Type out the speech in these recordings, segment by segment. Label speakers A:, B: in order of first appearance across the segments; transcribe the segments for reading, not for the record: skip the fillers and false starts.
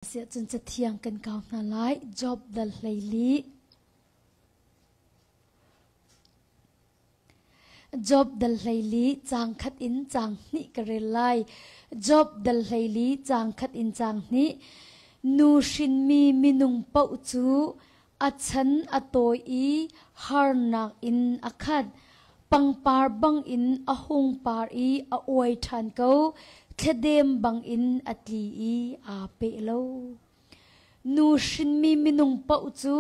A: Siahcun cathiang kan kau hna lai. Job dal 14. Job dal 14 caang khat in caang hnih ka rel lai. Job dal 14 caang khat in caang hnih. Nu hrinmi minung paoh cu a chan a tawi i harnak in a khat. Pangpar bangin a hung par i a uai ṭhan ko, thladem bangin a tli i aa peh lo. Nu hrinmi minung paoh cu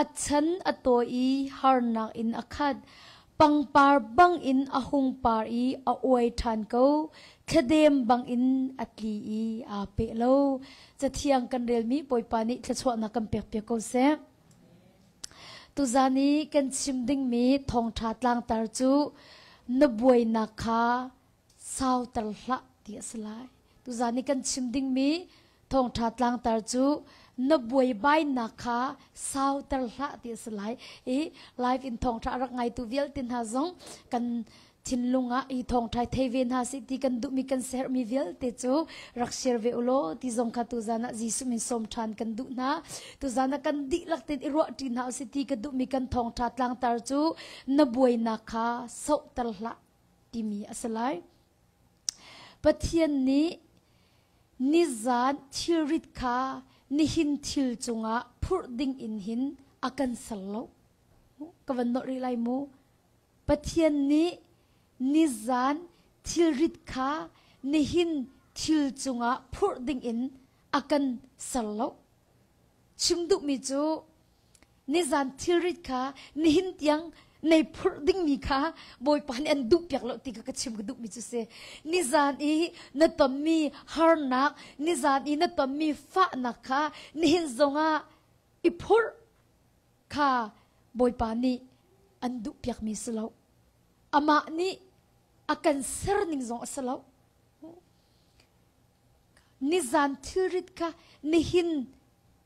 A: a chan a tawi i harnak in a khat. Pangpar bangin a hung par i a uai ṭhan ko, thladem bangin a tli i aa peh lo. Cathiang kan relmi Bawipa nih thluachuahnak kan pekpiak ko seh. Tuzan i kan chim dingmi thawngṭha tlangtar cu na buainak kha sauter hlah ti a si lai. Tuzan i kan chim dingmi thawngṭha tlangtar cu na buaibainak kha sauter hlah ti a si lai. I live in thawngṭha a rak ngaitu vialte hna zong kan thinlung ah hi thawngṭha thei ve hna sih ti kan duhmi kan sermi vialte cu rak share ve ulaw ti zong kha tuzan ah Jesuh min sawm ṭhan kan duh hna. Tuzan ah kan dihlak tein i ruah ṭi hna usih ti ka duhmi kan thawngṭha tlangtar cu na buainak kha sohter hlah timi a si lai. Pathian nih nizan thilrit kha nihin thil cungah phurh ding in hin a kan ser lo. Ka van nolh rih lai mu. Pathian nih nizan thilrit kha nihin thil cungah phurh dingin a kan ser lo. Chim duhmi cu nizan thilrit kha nihin tiang nei phurh dingmi kha Bawipa nih an duhpiak lo ti kha ka chim ka duhmi cu si. Nizan i na tonmi harnak, nizan i na tonmi fahnak kha nihin zongah i phurh kha Bawipa nih an duhpiakmi si lo. Amah nih a kan ser ning zong a si lo. Nizan thilrit kha nihin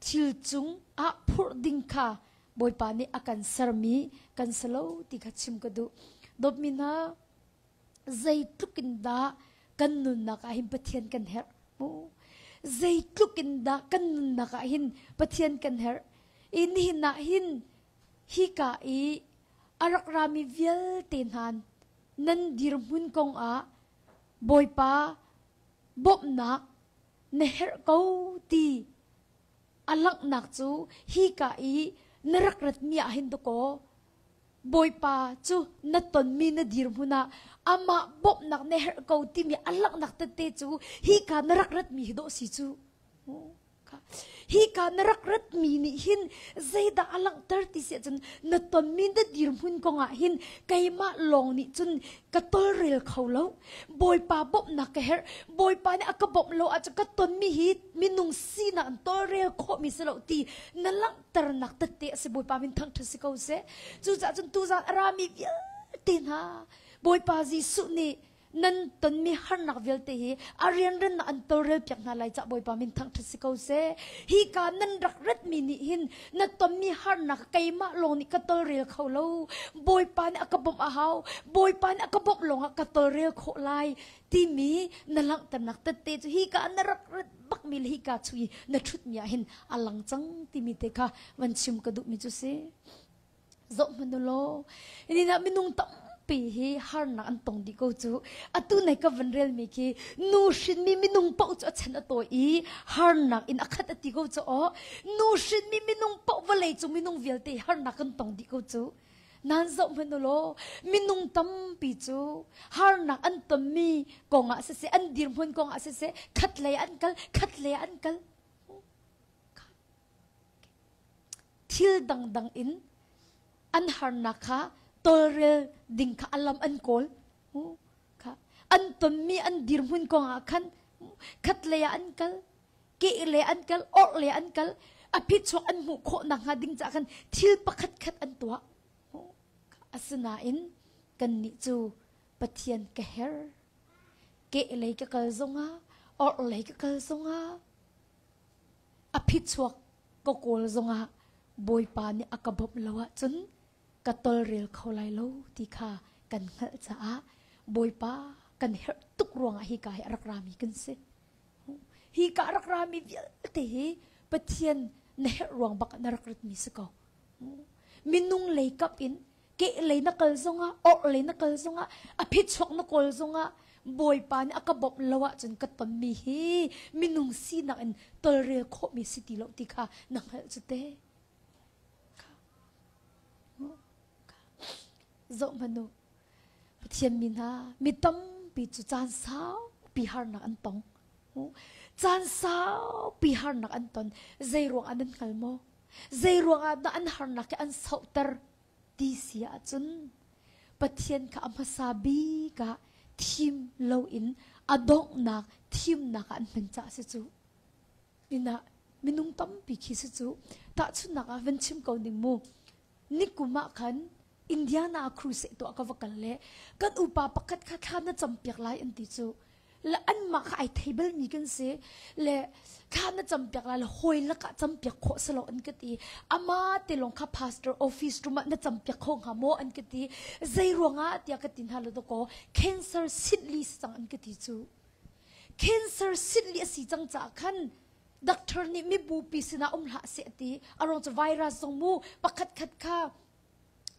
A: thil cung ah phurh ding kha Bawipa nih a kan sermi kan si lo ti kha chim ka duh. Dawtmi hna, zeitluk in dah kan nunnak ah hin Pathian kan herh mu zeitluk in dah kan nunnak ah hin Pathian kan herh i nihin ah hin hika i a rak rami vialte hna nan dirhmun kong ah Bawipa bawmhnak na herh ko ti a langhnak cu hika i na rak ratmi ah hin dakaw Bawipa cu na tonmi na dirhmun ah amah bawmhnak na herh ko timi a langhnak tete cu hika na rak ratmi hi dawh si cu. Hika na rak ratmi nih hin zeidah a langhter ti si ahcun na tonmi na dirhmun kongah hin keimah lawng nih cun ka tolrel kho lo. Bawipa bawmhnak ka herh. Bawipa nih a ka bawmh lo ahcun ka tonmi hi minung sinak in tolrel khawhmi si lo ti na langh ternak tette a si Bawipa min thangṭhat si ko seh. Cucaah cun tuzan a rami vialte hna Bawipa Jesuh nih nan tonmi harnak vialte hi a rianrennak an tawlrel piak hna lai cah Bawipa min thangṭhat si ko seh. Hi ka nan rak ratmi nih hin na tonmi harnak keimah lawng nih ka tawlrel kho lo. Bawipa nih a ka bawmh a hau. Bawipa nih a ka bawmh lawngah ka tawlrel khawh lai timi na langhternak tette cu hi ka na rak rat bakmi le hika chung i na ṭhutmi ah hin a lang cang timi te kha van chim ka duhmi cu si. Zoh hmanh u law, ni ah minung tampi hi harnak an tong dih ko cu. Atu nai ka van relmi khi nu hrinmi minung paoh cu a chan a tawi i harnak in a khat a ti ko cu aw. Nu hrinmi minung paoh vawlei cung minung vialte harnak kan tong dih ko cu. Nan zoh hmanh u law, minung tampi cu harnak an tonmi kongah siseh, an dirhmun kongah siseh, khatlei an kal, khatlei an kal. Thil dangdang in an harnak kha tawlrel ding kha a lam an kawl. An tonmi an dirhmun kongah khan khatlei ah an kal, kehlei an kal, orhlei an kal, a phichuak an hmuh khawh nakhnga ding caah khan thil pakhat khat an tuah. Asinain kannih cu Pathian ka herh. Kehlei ka kal zongah, orhlei ka kal zongah, a phichuak ka kawl zongah Bawipa nih a ka bawmh lo ahcun ka tolrel kho lai lo ti kha kan hngalh caah Bawipa kan herh tuk ruangah hika hi a rak rami kan si. Hi ka rak rami vialte hi Pathian na herh ruang bak na rak rat mi si ko. Minung lei kap in ke lei na kal zongah or lei na kal zongah a phichuak na kawl zongah Bawipa nih a ka bawmh lo ahcun ka tonmi hi minung sinak in tolrel khawhmi si ti lo ti kha na hngalh cu te. Zoh hmanh u. Pathian mi hna mi tampi cu caan saupi harnak an tong. Caan saupi harnak an ton. Zei ruang ah nan hngal maw? Zei ruang ah dah an harnak hi an sauhter ti si ahcun Pathian kha a hmasa bik ah thim loin a donghnak thimnak ah an hman caah si cu. Inn ah minung tampi khi si cu. Tahchunhnak ah van chim ko ning mu. Nikum ah khan Indiana crusade tuah ka va kal le kan upa pakhat kha thla na campiak lai an ti cu le anmah kha ai thei balmi kan si le thla na campiak lai le hawi lakah campiak khawh si lo an ka ti ama te lawng kha pastor office room ah na campiak kho hnga maw an ka ti zei ruangah tiah ka ti hna lo dakaw cancer sitli si cang an ka ti cu cancer sitli a si cang caah khan doctor nih mibupi sinah um hlah seh ti a ruang cu virus zong mu pakhat khat kha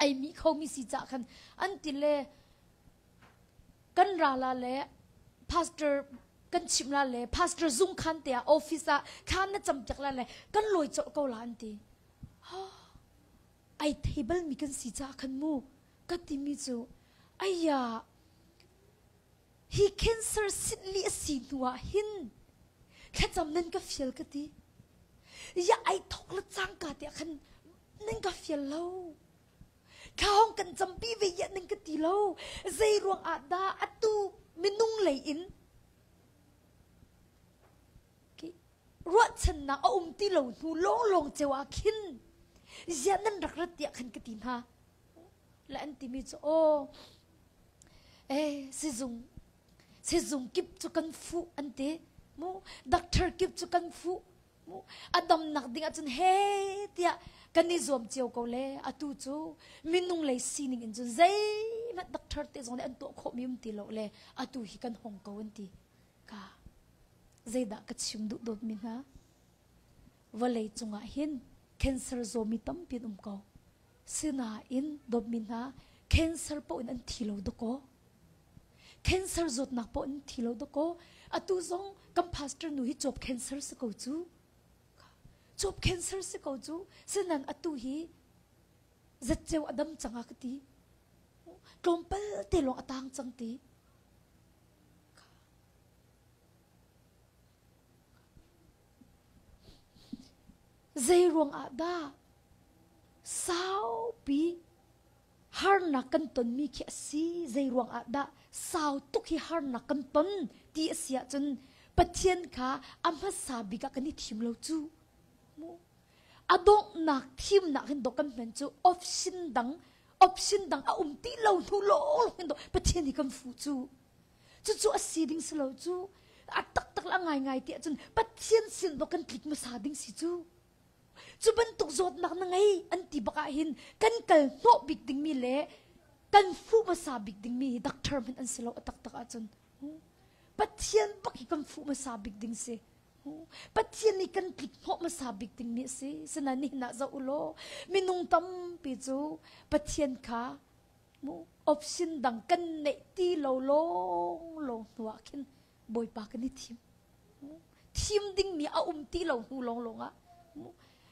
A: ai mi khomi si cah khan an ti le kan ra la le pastor kan chim la le pastor zung khan te ah office ah thla na cam piak la le kan lawi colh ko la an ti ai thei bal mi kan si ca khan mu ka timi cu ayya hi cancer sitli a si hnu ah hin thlacam nan ka fial ka ti ya ai thok la cangka te khan nan ka fial lo thla hong kan campi ve ya nan ka ti lo zei ruang ah dah atu minung lei in ruahchannak a um ti lo hnu lawnglawng ceu ah khin ziah nan rak rat tiah khan ka ti hna le an timi cu aw eh sizung sizung kip cu kan fuh an ti mu doctor kip cu kan fuh mu a damnak ding ahcun he tiah kan i zuam cio ko le atu cu minung lei sining in cun zeihmanh doctor te zong nih an tuah khawhmi um ti lo le atu hi kan hong ko an ti ka zeidah ka chim duh dawtmi hna vawlei cungah hin cancer zawmi tampi an um ko Sinain dawtmi hna cancer paoh in an thi lo dakaw. Cancer zawtnak paoh in thi lo dakaw. Atu zong kan pastor nu hi cawp cancer si ko cu. Cawp cancer si ko cu. Sinan atu hi zatceu a dam cang a ka ti. Tlawmpal te lawng a tang cang ti. Zei ruang ah dah saupi harnak kan tonmi khi a si zei ruang ah dah sau tuk hi harnak kan ton ti a si ahcun Pathian kha a hmasa bik ah kan i thim lo cu mu a donghnak thimnak hin dawh kan hman cu option dang option dang a um ti lo hnu lawng hin dawh Pathian hi kan fuh cu cucu a si ding si lo cu a taktak le a ngaingai ti ahcun Pathian sin dawh kan tlik hmasa ding si cu Cu bantuk zawtnak na ngei an ti bak ah hin kan kal hnawh bik dingmi le kan fuh hmasa bik dingmi hi doctor hmanh an si lo a taktak ahcun. Pathian bak hi kan fuh hmasa bik ding si. Pathian nih kan tlik hnawh hmasa bik dingmi a si. Sinain nihin ah zoh u law minung tampi cu Pathian kha mu option dang kan neih ti lo lawng lawng hnu ah khin Bawipa kan i thim. Thim dingmi a um ti lo hnu lawnglawng ah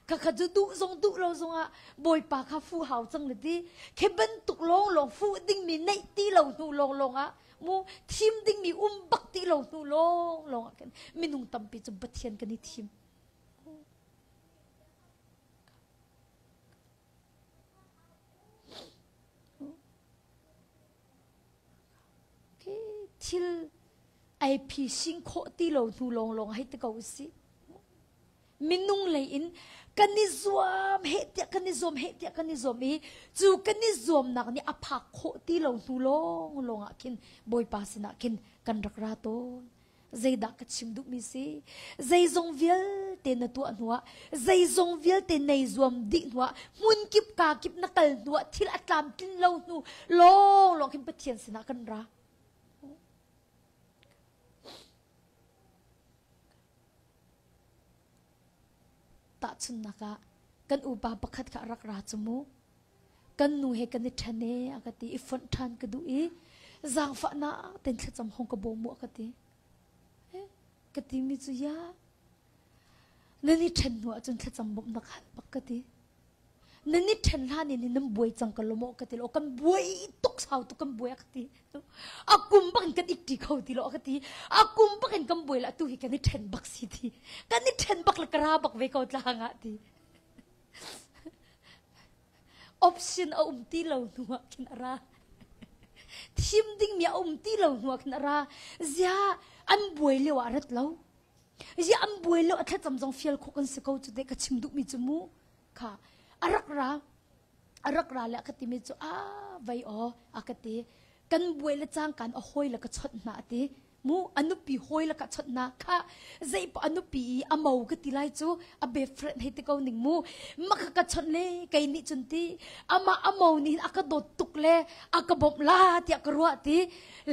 A: khakha cu duh zong duh lo zongah Bawipa kha fu hau cang na ti. Khi bantuk lawnglawng fuh dingmi neih ti lo hnu lawnglawng ah mu thim dingmi um bak ti lo hnu lawnglawng ah khin minung tampi cu Pathian kan i thim. Thil ai phising khawh ti lo hnu lawnglawng hei ti ko usih. Minung lei in kan i zuam heh tiah kan i zuam heh tiah kan i zuam i cu kan i zuamnak nih a phak khawh ti lo hnu lawnglawng ah khin Bawipa sinah khin kan rak ra tawn. Zeidah ka chim duhmi si? Zeizong vialte na tuah hnuah, zeizong vialte nei zuam dih hnuah, hmun kip ka kip na kal hnuah, thil a tlamtlin lo hnu lawnglawng khin Pathian sinah kan ra. Tahchunhnak ah kan upa pakhat kha a rak ra cu mu. Kan nu he kan i ṭhen e a ka ti i fonh ṭhan ka duh i zaangfahnak ten thlacam hong ka bawm mu a ka ti. Eh, ka timi cu ya nan i ṭhen hnu ahcun thlacam bawmhnak hal bak ka ti. Nan i ṭhen hlan in nan buai cang ka lo maw ka ti lo kan buai tuk sau tuk kan buai a ka ti. A kum bak in kan i ṭi kho ti lo a ka ti. A kum bak in kan buai la tu hi kan i ṭhen bak si ti. Kan i ṭhen bak le ka ra bak ve ko tlang ah ti. Option a um ti lo hnu ah khin a ra. Thim dingmi a um ti lo hnu ah khin a ra. Zia an buai lio ah rat lo. Zia an buai lio a thlacam zong fial khawh kan si ko cu te ka chim duhmi cu mu. Kha a rak ra. A rak ra le a ka timi cu a vei aw a ka ti. Kan buai le cangkan a hawi le ka chawnh hna a ti. Mu a nupi hawi le ka chawnh hna kha zei a nupi i a mo ka ti lai cu a best friend hei ti ko ning mu ma kha ka chawnh le kei nih cun ti amah a mo nih a ka dawt tuk le a ka bawmh la tiah ka ruah ti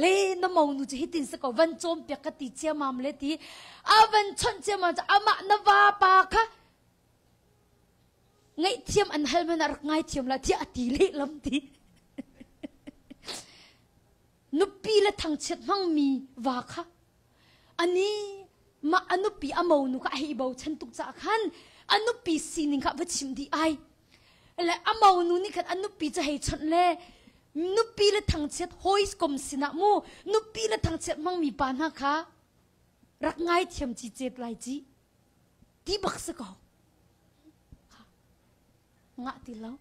A: le na mo nu cu hitin si ko van cawm piak ka ti ciamam le ti a van chawnh ciamam cu amah na va pa kha ngaihthiam an hal man a rak ngaithiam la tiah a ti lehlam ti nupi le thangchiat hmangmi va kha ani mah a nupi a monu kha a hei bochan tuk caah khan a nupi sining kha va chim dih ai le a monu nih khan a nupi cu hei chawnh le nupi le thangchiat hawi kom sinah mu nupi le thangchiat hmangmi pa hna kha rak ngaithiam ci cep lai ci ti bak si ko ngah ti lo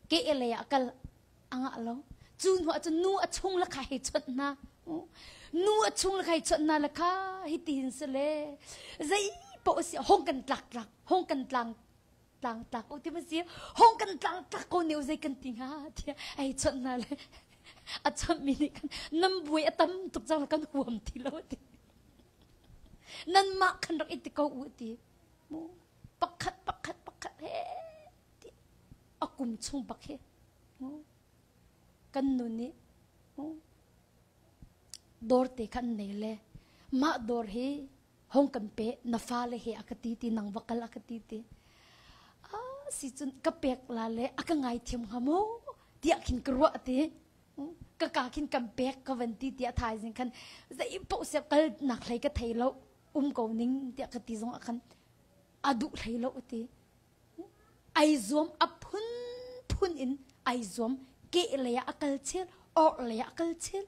A: ke lei ah kal a ngah lo cu hnu ah cun nu a chung le kha hei chawnh hna nu a chung le kha hei chawnh hna le kha hiti hin si le zei paoh si hong kan tlak tlak hong kan tlang tlang tlak o ti ma si hong kan tlang tlak ko ne zei kan ti hnga tiah ai chawnh hna le a chawnh mi nih kan nam buai a tam tuk cang kan huam ti lo ti nanmah khan rak i ti ko u ti mu pakhat pakhat pakhat he ti a kum chung bak hi mu kan nu nih mu dawr te khan nei le mah dawr hi hong kan pe na fale he a ka ti ti nang va kal a ka ti ti a si cun ka pek la le a ka ngai thiam hnga maw tiah khin ka ruah ti ka ka khin kan pek ka van ti tiah thaizing khan zei paoh siap kal nak hlei ka thei lo um ko ning tiah ka ti zong ah khan a duh hlei lo ti ai zuam a phun phun in ai zuam ke lei ah a kal chel or lei ah a kal chel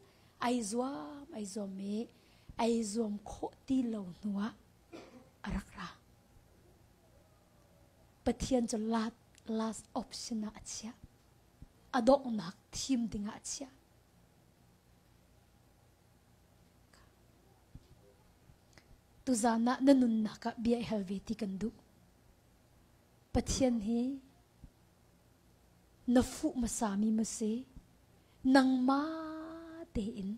A: ai zuam ai zuam i ai zuam khawh ti lo hnu ah a rak ra Pathian cu last option ah a chiah a donghnak thim dingah a chiah. Tuzaan ah na nunnak ah bia i hal ve ti kan duh. Pathian hi na fuh hmasami ma si, nangmah tein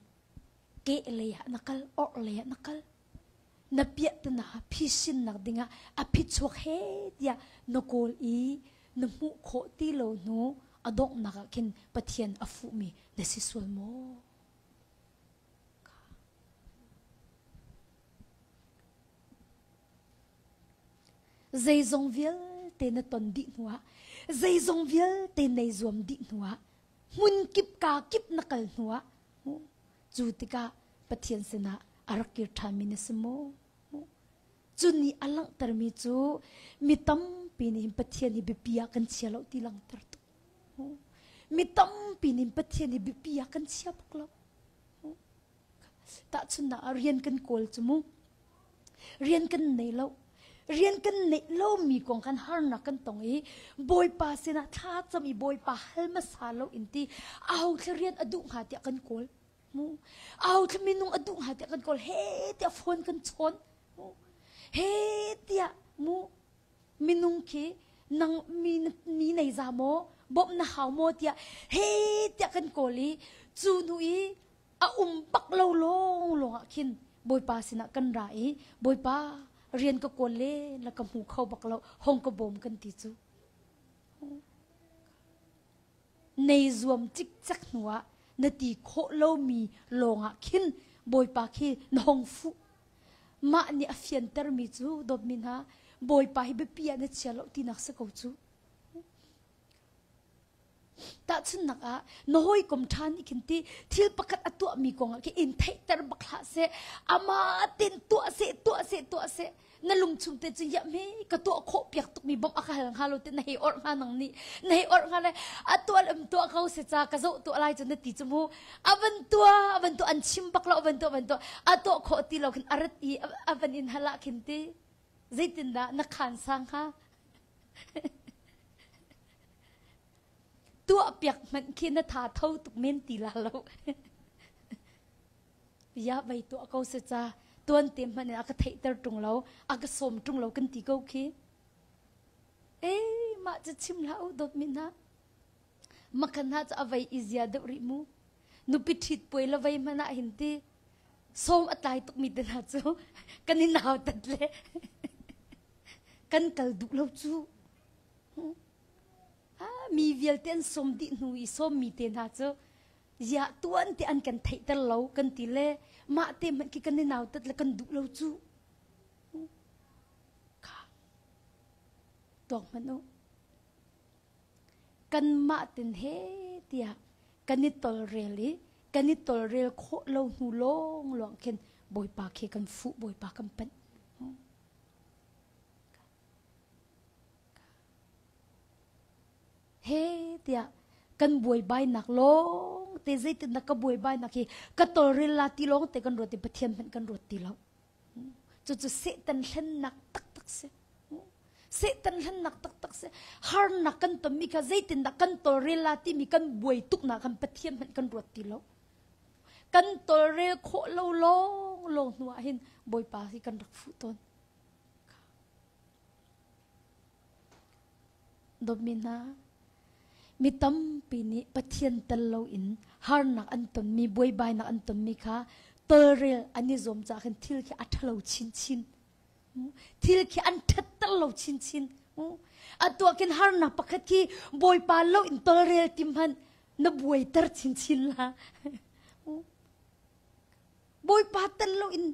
A: ke lei ah na kal, orh lei ah na kal. Na piahtana phisinnak dingah a phichuak he tiah na kawl i na hmuh khawh ti lo hnu a donghnak ah khin Pathian a fuhmi na si sual maw? Zeizong vialte na ton dih hnuah, zeizong vialte nei zuam dih hnuah, hmun kip ka kip na kal hnuah, cu tikah Pathian sinah a rak kir ṭhanmi na si maw? Cu nih a langhtermi cu mi tampi nih Pathian hi biapi ah kan chia lo ti langhter tuk. Mi tampi nih Pathian hi biapi ah kan chia bak lo. Tahchunhnak ah rian kan kawl cu mu. Rian kan nei lo. Rian kan neih lomi kong kan harnak kan tong i Bawipa sinah thla cam i Bawipa hal hmasa lo in ti aho thla rian a duh hnga tiah kan kawl. Mu. Aho thla minung a duh hnga tiah kan kawl. He tiah phone kan chawn. Mu. He tiah mu minung khi nang mi mi nei za maw bawmh na hau maw tiah he tiah kan kawl i cu hnu i a um bak lo lawng lawng ah khin Bawipa sinah kan ra i Bawipa rian ka kawl le na ka hmu kho bak lo hong ka bawm kan ti cu nei zuam cikcek hnuah na ti khawh lomi lawngah khin Bawipa khi na hong fuh. Mah nih a fiantermi cu dawtmi hna Bawipa hi biapi ah na chia lo tinak si ko cu. Tahchunhnak ah na hawikom ṭha nih khin ti thil pakhat a tuahmi kong ah khin in theihter bak hlah seh amah ten tuah seh tuah seh tuah seh na lungchung te cu ya me ka tuah khawh piak tukmi bawmh a ka hal hnga lo te na hei orh hnga nang nih na hei orh hnga le a tuah um tuah ko se ca ka zoh tuah lai cu na ti cu mu a van tuah a van tuah an chim bak lo a van tuah a van tuah a tuah khawh ti lo khin a rat i a van in hal ah khin ti zeitindah na khan sang hnga Tuah piak hmanh khi na tha tho tuk men ti la lo. Ya vei tuah ko se ca tuan te hmanh in a ka theihter ṭung lo, a ka sawm ṭung lo kan ti ko khi. Eh, mah cu chim hlah u dawtmi hna. Makhan hna cu a vei i zia deuh rih mu. Nupi ṭhit puai la vei hmanh ah hin ti sawm a tlai tukmi te hna cu kan i nautat le kan kal duh lo cu. Mi vialte an sawm dih hnu i sawmmi te hna cu ziah tuan te an kan theihter lo kan ti le mah te hmanh khi kan i nautat le kan duh lo cu. Kha tuak hmanh u. Kanmah tin he tiah kan i tolrel i kan i tolrel khawh lo hnu lawng lawng khin Bawipa khi kan fuh Bawipa kan panh. He tiah kan buaibainak lawng te zeitindah ka buaibainak hi ka tolrel la ti lawng te kan ruat i Pathian hmanh kan ruat ti lo. Cucu Satan hlennak taktak si. Satan hlennak taktak si. Harnak kan tonmi kha zeitindah kan tolrel la timi kan buai tuknak kan Pathian hmanh kan ruat ti lo. Kan tolrel khawh lo lawng lawng hnu ah hin Bawipa hi kan rak fuh tawn. Dawtmi hna, mi tampi nih Pathian tel loin harnak an tonmi, buaibainak an tonmi kha tolrel an i zuam caah khan thil khi a ṭhalo chinchin. Thil khi an ṭhatter lo chinchin. Atu ah khin harnak pakhat khi Bawipa lo in tolrel ti hmanh na buaiter chinchin la. Bawipa tel loin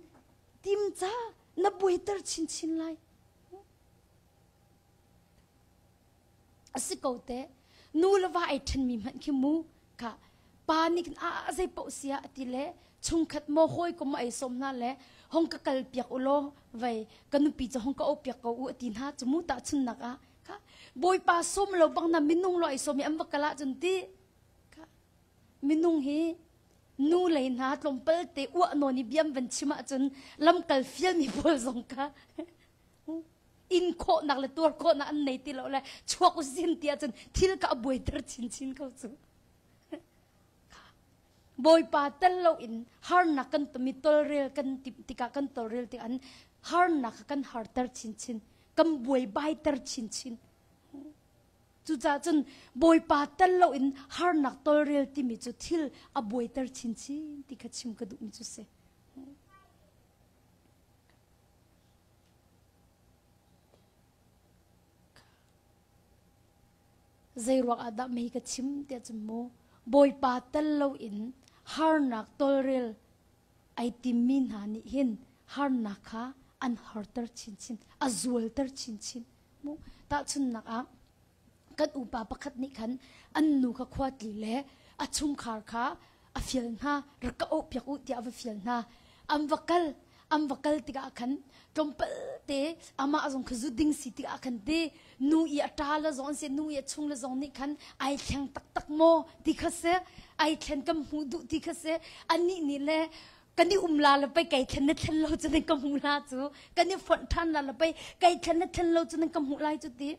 A: tim ca na buaiter chinchin lai. A si ko te nu le va ai ṭhenmi hmanh khi mu ka pa nih khin a zei paoh sia a ti le chungkhat maw hawikom maw ei sawm hna le hong ka kal piak u law vei ka nupi cu hong ka o piak ko u a ti hna cu mu tahchunnak ah kha bawipa sawm lo bang na minung lo ai sawm i an va kal ahcun ti kha minung hi nu lei hna tlawmpal te uah nawn i biam van chim ahcun lamkal fialmi pawl zong kha in khawhnak le tuar khawhnak an nei ti lo le chuak usin ti ahcun thil ka a buaiter chinchin ko cu. Bawipa tel loin harnak kan tumi tolrel kan timh tikah kan tolrel tikah an harnak kan harter chinchin kan buaibaiter chinchin. Cucaah cun Bawipa tel loin harnak tolrel timi cu thil a buaiter chinchin ti kha chim ka duhmi cu si. Zeiruang ah dah mei ka chim tiah cun mu Bawipa tel loin harnak tawlrel ai timmi hna nih hin harnak kha an harter chinchin a zualter chinchin mu tahchunhnak ah kan upa pakhat nih khan an nu kha khua tli le a chungkhar kha a fial hna rak ka oh piak u tiah a va fial hna an va kal an va kal tikah khan tlawmpal te amah zong kha zu ding si tikah khan te nu i a ṭa le zong an si nu i a chung le zong nih khan ai thleng taktak maw ti kha si ai thlen kan hmuh duh ti kha si anih nih le kan i um la le pei kai thlen na thlen lo cu nan ka hmuh la cu kan i fonh ṭhan la le pei kai thlen na thlen lo cu nan ka hmuh lai cu ti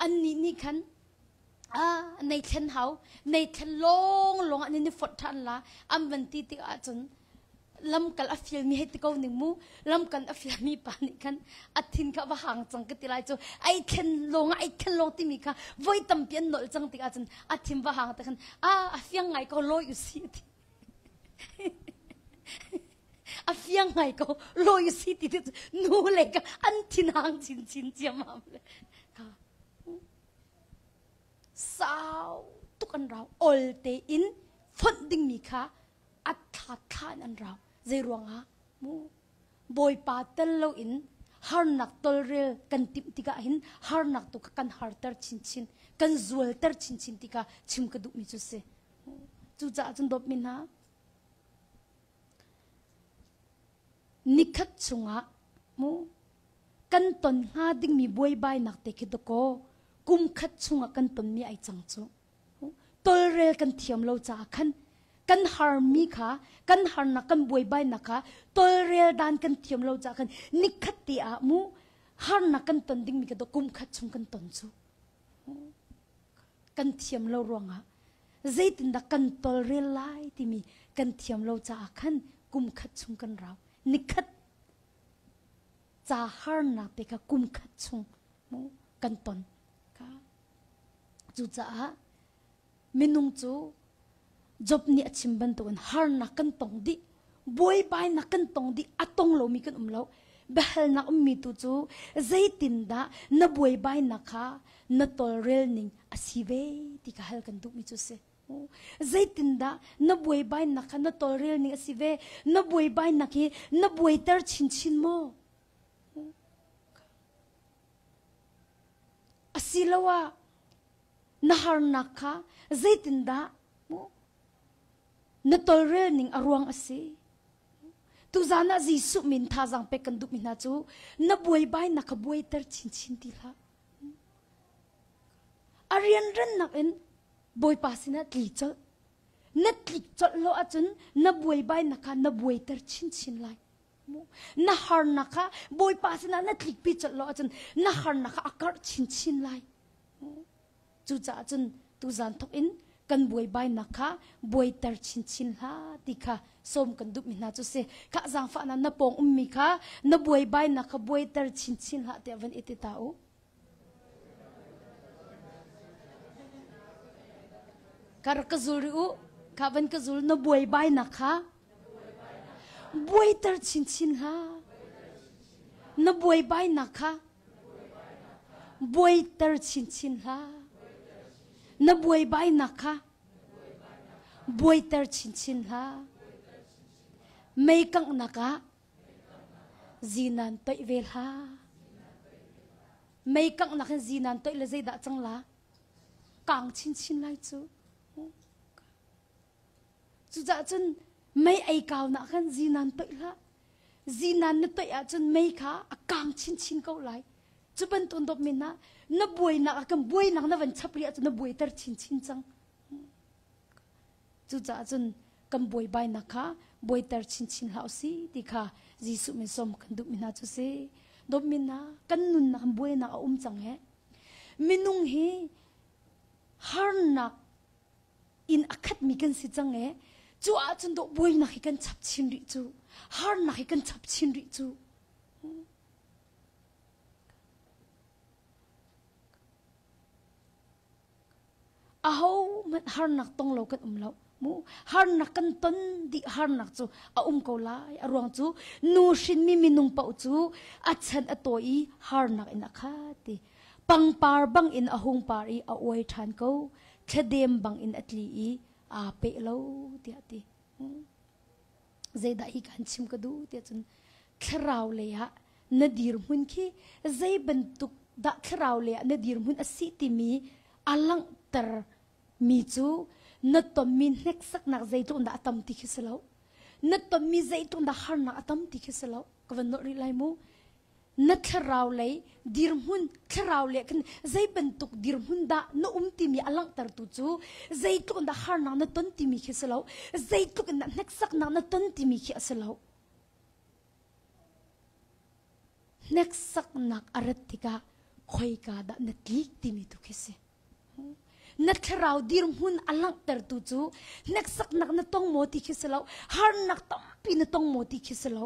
A: Annih nih khan nei thlen hau nei thlen lawng lawng an in i fonh ṭhan la an van ti tikah cun lamkal a fialmi hei ti ko ning mu lamkal a fialmi pa nih khan a thin kha va hang cang ka ti lai cu ai thlen lawng ai thlen lawng timi kha voi tampi an nolh cang tikah cun a thin va hang te khan a a fiang ngai ko lawi u si ti A fiang ngai ko lawi si ti te nu le ka an thin hang chinchin ciamam le ka sau tuk an rau ol te in fonh dingmi kha a thla thla in an rau zei ruangah mu. Bawipa tel loin harnak tolrel kan timh tikah hin harnak tu kha kan harter chinchin, kan zualter chinchin ti kha chim ka duhmi cu si. Cucaah cun dawtmi hna, nikhat chungah mu kan ton hnga dingmi buaibainak te khi dakaw kum khat chungah kan tonmi ai cang cu. Tolrel kan thiam lo caah khan kan harmi kha kan harnak kan buaibainak kha tolrel dan kan thiam lo caah khan nikhat te ah mu harnak kan ton dingmi kha kum khat chung kan ton cu kan thiam lo ruangah zeitindah kan tolrel lai timi kan thiam lo caah khan kum khat chung kan rau nikhat ca harnak te kha kum khat chung mu kan ton ka Cucaah minung cu Job nih a chim bantukin harnak kan tong dih, buaibainak kan tong dih, a tong lomi kan um lo. Biahalnak ummi tu cu zeitindah na buaibainak kha na tawlrel ning a si ve ti kha hal kan duhmi cu si. Zeitindah na buaibainak kha na tawlrel ning a si ve? Na buaibainak hi na buaiter chinchin maw? Asiloah na harnak kha zeitindah na tolrel ning a ruang a si. Tuzan ah Jesuh min thazaang pek kan duhmi hna cu na buaibainak kha buaiter chinchin ti hlah. A rianrannak in Bawipa sinah tli colh. Na tlik colh lo ahcun na buaibainak kha na buaiter chinchin lai. Na harnak kha Bawipa sinah na tlikpi colh lo ahcun na harnak kha a karh chinchin lai. Cucaah cun tuzan thawk in kan buaibainak kha buaiter chinchin hlah ti kha sawm kan duhmi hna cu si. Khah zaangfahnak na pawng ummi kha na buaibainak kha buaiter chinchin hlah tiah van i ti ta u. Ka rak ka zul rih u. Kha van ka zul na buaibainak kha Buaiter chinchin hlah. Na buaibainak kha buaiter chinchin hlah. Na buaibainak kha buaiter chinchin hlah. Mei kanghnak ah zinan toih ve hlah. Mei kanghnak in zinan toih le zeidah cang la? Kang chinchin lai cu. Cucaah cun mei ei kaunak khan zinan toih hlah. Zinan na toih ahcun mei kha a kang chinchin ko lai. Cu bantuk dawp men ah na buainak ah kan buainak na van chap rih ahcun na buaiter chinchin cang. Cucaah cun kan buaibainak kha buaiter chinchin hlah usih ti kha Jesuh min sawm kan duhmi hna cu si. Dawtmi hna, kan nunnak buainak a um cang he. Minung hi harnak in a khatmi kan si cang e cu ahcun dawh buainak hi kan chap chin rih cu harnak hi kan chap chin rih cu aho hmanh harnak tong lo kan um lo mu harnak kan ton dih harnak cu a um ko lai a ruang cu nu hrinmi minung paoh cu a chan a tawi i harnak in a khat ti pangpar bang in a hung par i a uai ṭhan ko thladem bang in a tli i aa peh lo tiah ti zeidah hi kan chim ka duh tiah cun thlarau lei ah na dirhmun khi zei bantuk dah thlarau lei ah na dirhmun a si timi a langhter mi cu na tonmi hneksaknak zeitluk dah a tam ti khi si lo na tonmi zeitluk dah harnak a tam ti khi si lo ka van nolh rih lai mu na thlarau lei dirhmun thlarau le kan zei bantuk dirhmun dah na um timi a langhtertu cu zeitluk in dah harnak na ton timi khi si lo zeitluk in dah hneksaknak na ton timi khi a si lo hneksaknak a rat tikah khoika dah na tlik timi tu khi si na thlarau dirhmun a langhtertu cu hneksaknak na tong maw ti khi si lo harnak tampi na tong maw ti khi si lo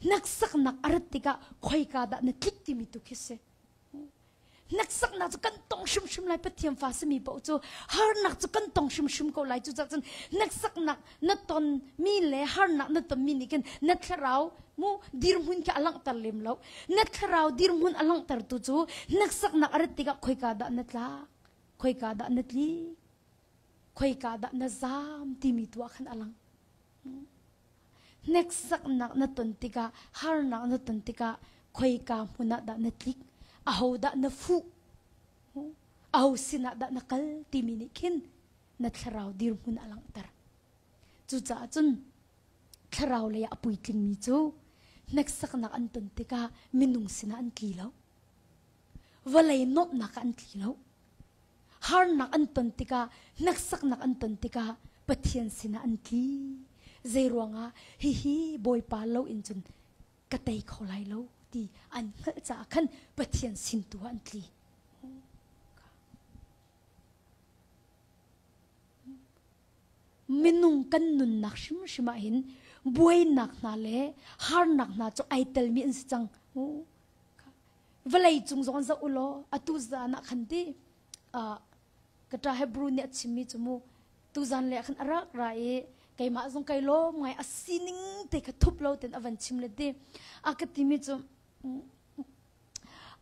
A: Hneksaknak a rat tikah khoika dah na tlik timi tu khi si. Hneksaknak cu kan tong hrimhrim lai Pathian fa simi paoh cu harnak cu kan tong hrimhrim ko lai cucaah cun hneksaknak na ton mi le harnak na ton mi nih khin na thlarau mu dirhmun khi a langhter lem lo na thlarau dirhmun a langhtertu cu hneksaknak a rat tikah khoika dah na tlak khoika dah na tlik khoika dah na zaam timi tu ah khan a lang. Hneksaknak na ton tikah, harnak na ton tikah khoika hmun ah dah na tlik? Ahodah na fuh? Aho sinah dah na kal timi nih khin na thlarau dirhmun a langhter. Cucaah cun thlarau lei ah a puitlingmi cu hneksaknak an ton tikah minung sinah an tli lo. Vawlei nuamhnak ah an tli lo. Harnak an ton tikah, hneksaknak an ton tikah Pathian sinah an tli. Zeiruangah hihi Bawipa lo in cun ka tei kho lai lo ti an hngalh caah khan Pathian sin tu ah an tli. Minung kan nunnak hrimhrim ah hin buainak hna le harnak hna cu ai telmi an si cang. Vawlei cung zong zoh u law atu zan ah khan ti ka ṭa Hebrew nih a chimmi cu mu tuzan le khan a rak ra i keimah zong kai lawm ngai a sining te kha thup lo ten a van chim le ti a ka timi cu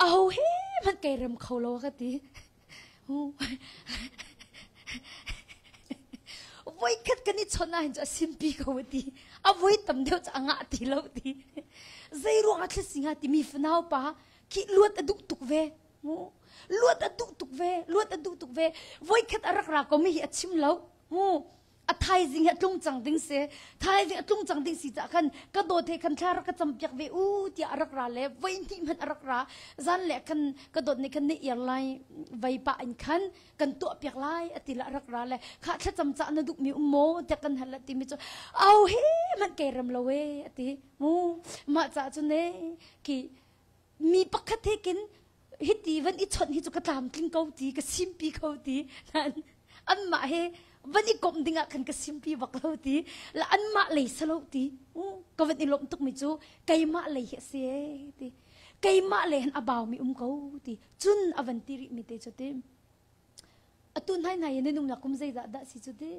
A: aho he hmanh kai rem kho lo ka ti Voikhat kan i chawnh ahhin cu a simpi ko a ti. A voi tam deuh cu a ngah ti lo ti. Zei ruang ah thil si hnga timi fanau pa khi luat a duh tuk ve. Luat a duh tuk ve, luat a duh tuk ve. Voikhat a rak ra ko mi hi a chim lo. A thaizing hi a tlung cang ding si thaizing a tlung cang ding si cah khan ka dawt he khan thla rak ka cam piak ve u tiah a rak ra le voi hnih hmanh a rak ra zan le khan ka dawt nih khan ni ir lai vei pah in khan kan tuah piak lai a ti la rak ra le kha thlacam cah na duh mi um maw tiah kan hal ti mi cu au he hmanh kei rem lo e a ti mu mah cah cu ne khi mi pakhat he kin hiti van i chawnh hi cu ka tlamtling ko ti ka simpi ko ti anmah he van i komh ding ah khan ka simpi bak lo ti la anmah lei salo ti ka van i lawmh tuk mi cu keimah lei hi a si e ti keimah lei han a bau mi um ko ti cun a van ti rih mi te cu ti atu hnai hnai in nung kum zeizah dah si cu ti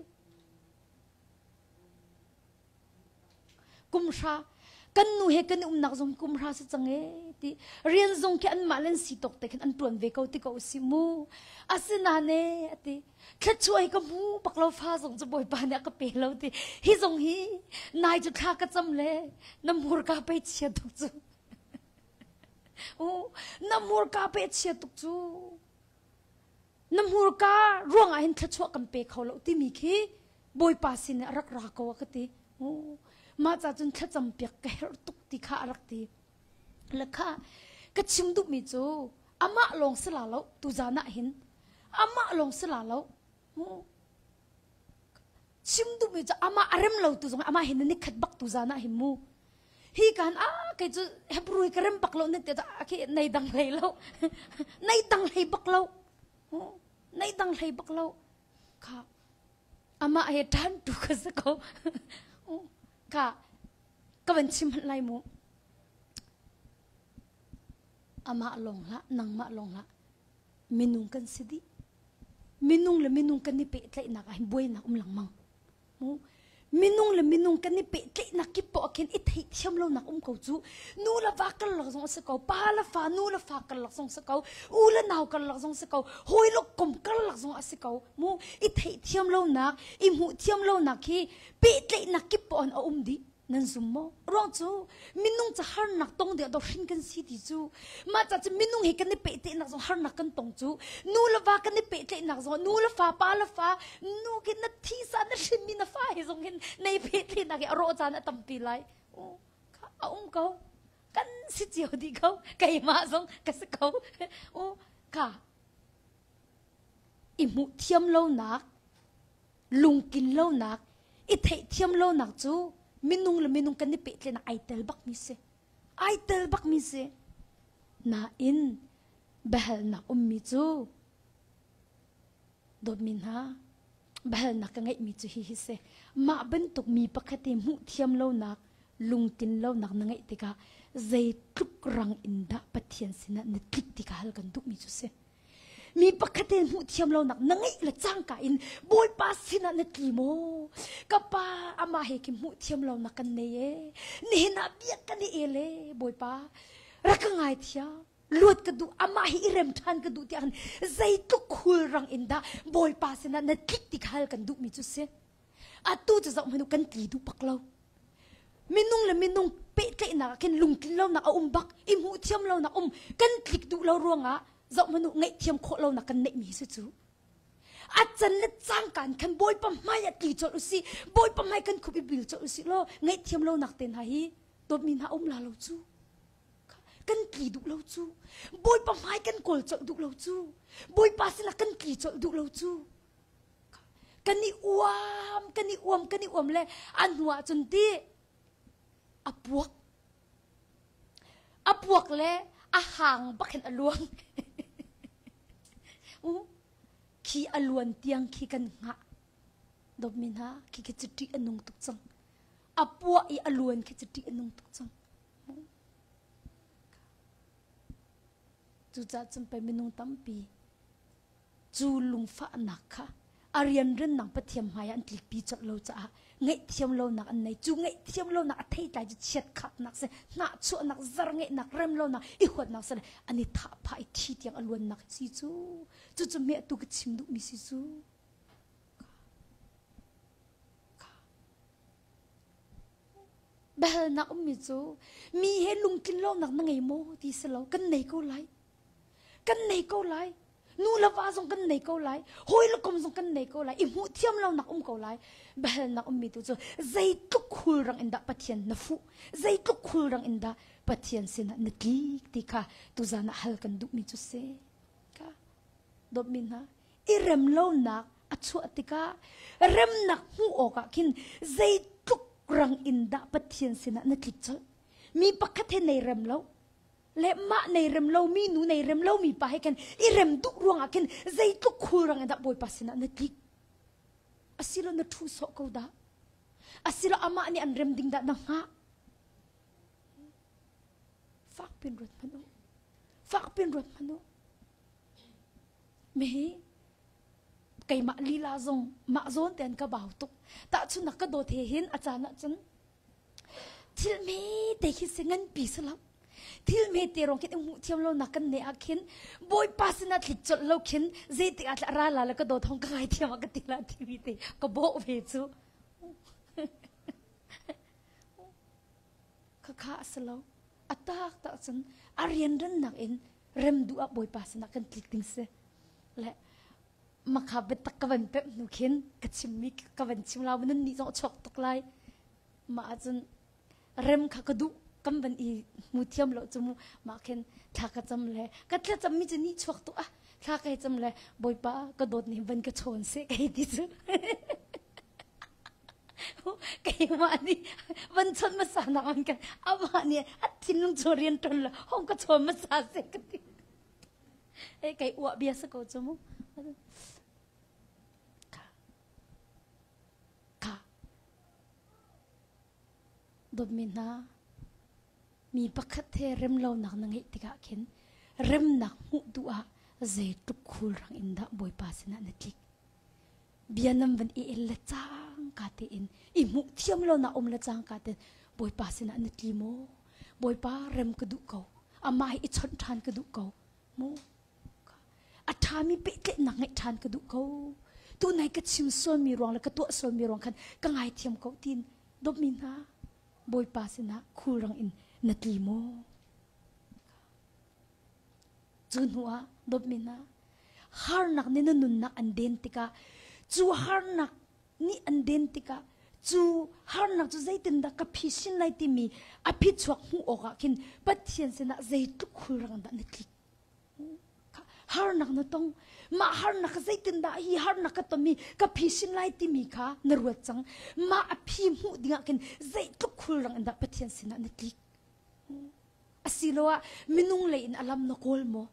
A: Kumhra kan nu he kan umnak zong kumhra si cang e ti rian zong khi anmah len si tok te khin an tuan ve ko ti ko si mu asinain e ati thluachuah hi ka hmu bak lo fa zong cu bawipa nih a ka pe lo ti hi zong hi nai cu thla ka cam le na hmurka pei chia tuk cu na hmurka pe chia tuk cu na hmurka ruangah hin thluachuah kan pe kho lo timi khi Bawipa sin a rak ra ko a ka ti. Mah ca cun thlacam piak ka herh tuk ti kha a rak ti. Le kha ka chim duhmi cu amah lawng si la lo tuzan ah hin amah lawng si la lo chim duhmi cu amah a rem lo tu zong amah hin ni khat bak tuzan ah hin mu hi kan a kei cu Hebrew ka rem bak lo ne te khi nei dang hlei lo nei dang hlei bak lo nei dang hlei bak lo kha amah he ṭan tu ka si ko kha ka van chim hmanh lai mu amah lawng hlah nangmah lawng hlah minung kan si dih minung le minung kan i pehtlaihnak ah hin buainak um lengmang Minung le minung kan i pehtlaihnak kip poah khin i theihthiam lonak um ko cu. Nu le va karlak zong a si ko, pa le fa, nu le fa karlak zong si ko, u le nau karlak zong si ko, hawi le kom karlak zong a si ko. Mu i theihthiam lonak, i hmuhthiam lonak hi pehtlaihnak kip poah in a um dih. Nan zum maw? Ruang cu minung ca harnak tong ding do hrin kan si ti cu. Mah ca cu minung he kan i pehtlaihnak zong harnak kan tong cu. Nu le va kan i pehtlaihnak zong nu le fa pa le fa nu khi na thisa na hrinmi na fa he zong hin nei pehtlaihnak hi a rawh caan a tampi lai. A um ko. Kan si cio dih ko. Keimah zong ka si ko. U ka i hmuh thiam lonak lungkin lonak i theihthiam lonak cu minung le minung kan i pehtlaihnak ai tel bakmi si ai tel bakmi si nain biahalnak ummi cu dawtmi hna biahalnak ka ngeihmi cu hi hi si mah bantuk mi pakhat i hmuh thiam lonak lungtin lonak na ngeih tikah zeitluk rang in dah Pathian sinah na tlik ti ka hal kan duhmi cu si Mi pakhat in hmuh thiam lonak na ngeih le cangka in Bawipa sinah na tli maw? Ka pa amah he khi hmuh thiam lonak kan nei e. Nihin ah biak kan i el e Bawipa. Rak ka ngai thiam. Luat ka duh amah hi i rem ṭhan ka duh tiah khan zeitluk khulrang in dah Bawipa sinah na tlik ti kha hal kan duhmi cu si. Atu cu zoh hmanh u kan tli duh bak lo. Minung le minung pehtlaihnak ah khin lungtlin lonak a um bak, i hmuh thiam lonak um, kan tlik duh lo ruangah zoh hmanh u ngaihthiam khawh lonak kan neihmi si cu. A can le cangka in khan Bawipa hmai ah tli colh usih, Bawipa hmai kan khup i bil colh usih law ngaihthiam lonak te hna hi dawtmi hna um la lo cu. Kan tli duh lo cu. Bawipa hmai kan kawl colh duh lo cu. Bawipa sinah kan tli colh duh lo cu. Kan i uam, kan i uam, kan i uam le a hnu ah cun ti a puak. A puak le a hang bak hin a luang. Khi a luan tiang khi kan hngah. Dawtmi hna, khi khi cu ṭih a nung tuk cang. A puah i a luan khi cu ṭih a nung tuk cang. Cucaah cun pei minung tampi cu lungfahnak kha a rianrennak Pathian hmai ah an tlikpi colh lo caah ngaihthiam lonak an nei. Cu ngaihthiam lonak a theitlai cu chiatkhapnak si, hnahchuahnak, zar ngeihnak, rem lonak, i huatnak si an i thah phah i thi tiang a luannak si cu. Cucu hme atu ka chim duhmi si cu. Biahalnak ummi cu mi he lungtlin lonak na ngei maw ti si lo kan nei ko lai. Kan nei ko lai. Nu le va zong kan nei ko lai. Hawi le kom zong kan nei ko lai. I hmuh thiam lonak um ko lai. Biahalnak ummi tu cu zeitluk khulrang in dah Pathian na fuh? Zeitluk khulrang in dah Pathian sinah na tlik ti kha tuzan ah hal kan duhmi cu si. Ka dawtmi hna, i rem lonak a chuah tikah remnak hmuh awkah khin zeitluk rang in dah Pathian sinah na tlik colh? Mi pakhat he nei rem lo, le mah nei rem lo mi nu nei rem lo mi pa he khan i rem duh ruangah khin zeitluk khulrang in dah Bawipa sinah na tlik? Asilo na ṭhu sawh ko dah? Asilo amah nih an rem ding dah na hngah? Fak pin ruat hmanh u. Fak pin ruat hmanh u. Mihi keimah lila zong mah zawn tein ka bau tuk. Tahchunhnak ka dawt he hin a caan ahcun thil hme te khi si nganpi si lo. Thil hme te rong khin i hmuh thiam lo nak kan ne ah khin Bawipa sinah tlik colh lo khin zeitik ah ra la le ka dawt hong ka ngai thiam ah ka ti la timi te ka bawh ve cu. Khakha a si lo. A tak tak cun a rianrannak in rem duh ah Bawipa sinah kan tlik ding si. Le makha biatak ka van pemh hnu khin ka chimmi ka van chim la nan nih zong chuak tuk lai. Mah ahcun rem kha ka duh kan van i hmu thiam lo cu mu mah khin thla ka cam le ka thla cammi cu ni chuak tuk ah thla kai cam le Bawipa ka dawt nih van ka chawn seh kai ti cu. Keimah nih van chawnh hmasa nak man kan amah nih a thinlung cu rian ṭuan lo hong ka chawn hmasa seh ka ti. Eh kei uah bia sa ko cu mu. Ka ka dawtmi hna mi pakhat he remlonak na ngeih tikah khin remnak hmuh duh ah zeitluk khulrang in dah Bawipa sinah na tlik. Bia nan van i el le cangka tein i hmuh thiam lo nak um le cangka tein Bawipa sinah na tli maw? Bawipa rem ka duh ko. Amah hi i chawnh ṭhan ka duh ko. Mu a ṭhami pehtlaihnak ngeih ṭhan ka duh ko. Tunai ka chim sualmi ruang le ka tuah sualmi ruang khan ka ngaithiam ko tiin dawtmi hna Bawipa sinah khulrang in na tli maw? Cu hnuah dawtmi hna, harnak nih na nunnak an den tikah cu harnak nih an den tikah cu harnak cu zeitindah ka phisin lai timi a phichuak hmuh awkah khin Pathian sinah zeitluk khulrang dah na tlik. Harnak na tong. Mah harnak ka zeitindah hi harnak ka tonmi ka phisin lai timi kha na ruat cang. Mah a phi hmuh dingah khin zeitluk khulrang in dah Pathian sinah na tlik. Asiloah minung lei in a lam na kawl maw?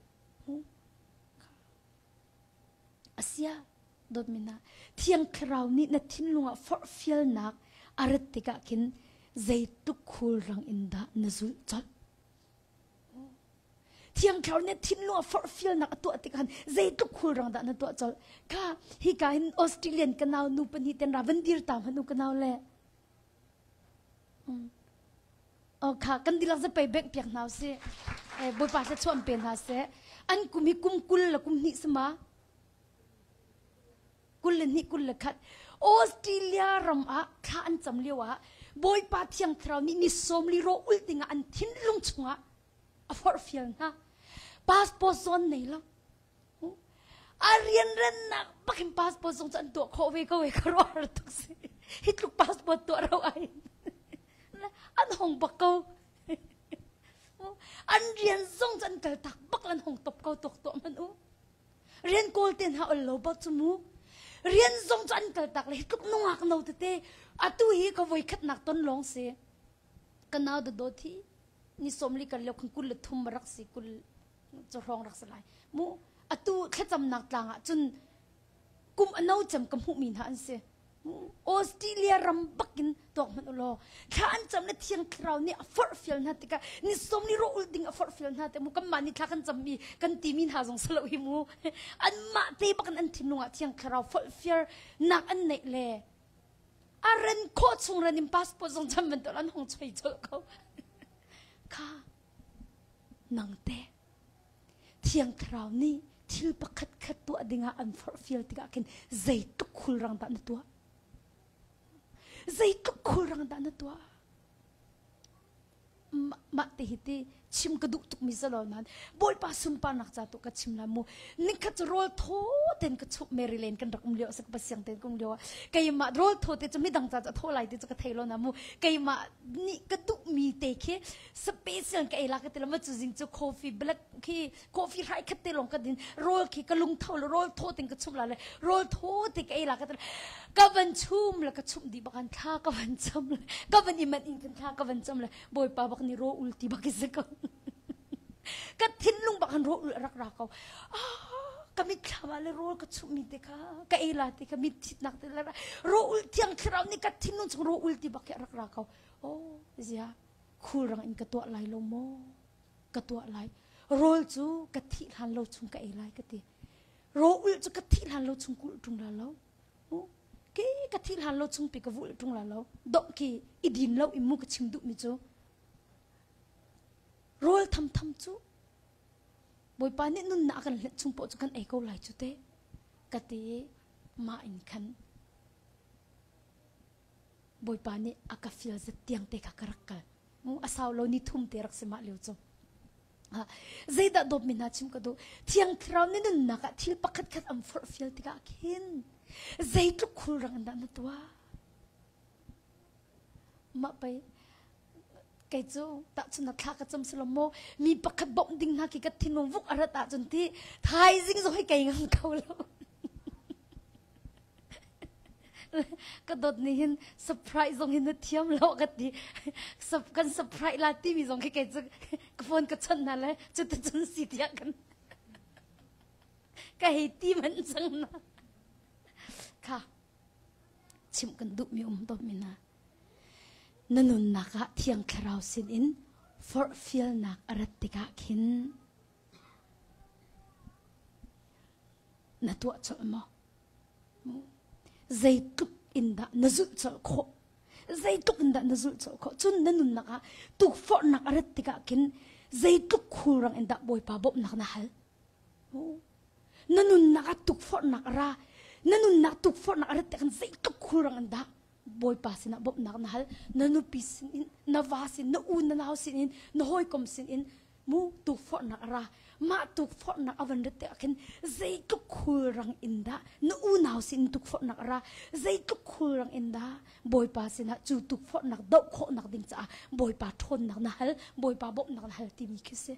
A: Asia dawtmi hna, Thiang Thlarau nih na thinlung ah forhfialnak a rat tikah khin zeitluk khulrang in dah na zulh colh? Thiang Thlarau nih thinlung ah forhfialnak a tuah tikah zeitluk khulrang dah na tuah colh? Kha hika hin Australian ka nau nu pahnih ten ra van dir ta hmanh u ka nau le. Oh kha kan dihlak zapei bengh piak hna usih. Eh, Bawipa thluachuah pe hna seh. An kum hi kum 20 le kum hnih sama. 21 21. Australia ram ah thla an cam lio ah. Bawipa Thiang Thlarau nih ni 40 ro ulh dingah an thinlung chungah a forhfial hna. Passport zawn nei lo. A rianrennak bakin passport zong cu an tuah khawh ve ko e ka ruah tuk si. Hi tluk passport tuah ro ai. An hong bak ko. An rian zong cu an kal tak bak lan hong top ko tuk tuah man u. Rian kawl te hna ol lo bak cu mu. Rian zong cu an kal tak le hi tluk nungak no tete atu hi ka voi khatnak ton lawng si. Ka nau da dawt hi ni 40 kan lio khan 23 rak si kul cu hrawng rak si lai mu atu thlacamnak tlang ah cun kum ano cem ka hmuhmi hna an si Australia ram bakin tuak hmanh ulaw thla an cam le thiang thlarau nih a forhfial hna tikah ni som ni ro ul ding a forhfial hna te mu kanmah nih thla kan cammi kan timi hna zong salo hi mu anmah te bakin an thinlung ah thiang thlarau forhfial nak an neih le a ren khawh chung ren in passport zong cam bantuk an hong choi colh ko kha Nang teh Thiang Thlarau nih thil pakhat khat tuah dingah an forhfial tikah khin zeitluk khulrang dah na tuah? Zeitluk khulrang dah na tuah? Mah te hi ti chim ka duh tukmi si lo nain Bawipa sunparnak ca tu ka chim la mu. Nikhat cu rawl thaw ten ka chup Mary Lane kan rak um lio sak pasiang ten ka um lio ah keimah rawl thaw te cu midang ca cu thaw lai ti cu ka thei lo na mu. Keimah nih ka duhmi te khi special ka ei la ka ti lo ma cu zing cu coffee black khi coffee hrai khat te lawng ka din rawl khi ka lung tho lo rawl thaw ting ka chum la le rawl thaw te ka ei la ka ti ka van chum le ka chum di bakan thla ka van cham le ka van i man in kan thla ka van cham le bawipa bak ni ro ul ti bak is ko ka thinlung bak han ro ul rak ra ko ka mitthlam ah le rawl ka chumh mi te kha ka ei la te kha mit thitnak te la ro ul thiang thlarau nih ka thinlung chung ro ul ti bak hi rak ra ko oh zia khulrang in ka tuah lai lo maw ka tuah lai rawl cu ka thih hlan lo chung ka ei lai ka ti rawl ul cu ka thih hlan lo chung kulh ṭung la lo ke ka thih hlan lo chung pi ka vulh ṭung la lo dong khi i din lo i mu ka chim duh mi cu rawl tham tham cu Bawipa nih nunnak a kan hlenh chung poh cu kan ei ko lai cu te ka ti mah in khan Bawipa nih a ka fial zat tiang te kha ka rak kal. A sau lo ni thum te rak si mah lio cu. Zeidah dawtmi hna chim ka duh? Thiang Thlarau nih nunnak ah thil pakhat khat an forhfial tikah khin zeitluk khulrang in dah na tuah? Mah pei kei cu tahchunhnak thla ka cam silo maw mi pakhat bawmh ding hna khi ka thinlung vuk a rat ahcun ti thaizing zong hi kei ngam kho lo. Ka dawt nih hin surprise zong hin na thiam lo ka ti. Kan surprise la timi zong khi kei cu ka phone ka chawnh hna le cuticun si tiah kan ka hei ti manh cang na. Kha chimh kan duhmi um dawtmi hna. Na nunnak ah Thiang Thlarau sinin forhfialnak a rat tikah khin na tuah colh maw? Zeitluk in dah na zulh colh khawh? Zeitluk in dah na zulh colh khawh? Cun na nunnak ah tukforhnak a rat tikah khin zeitluk khulrang in dah Bawipa bawmhnak na hal? Na nunnak ah tukforhnak a ra. Na nunnak tukforhnak a rat tikah zeitluk khulrang in dah Bawipa sinah bawmhnak na hal? Na nupi sinin, na va sin, na u na nau sinin, na hawikom sinin mu tukforhnak a ra. Mah tukforhnak a van rat tikah khin zeitluk khulrang in dah na unau sin tukforhnak a ra? Zeitluk khulrang in dah Bawipa sinah cu tukforhnak doh khawhnak ding caah Bawipa ṭhawnnak na hal, Bawipa bawmhnak na hal timi khi si.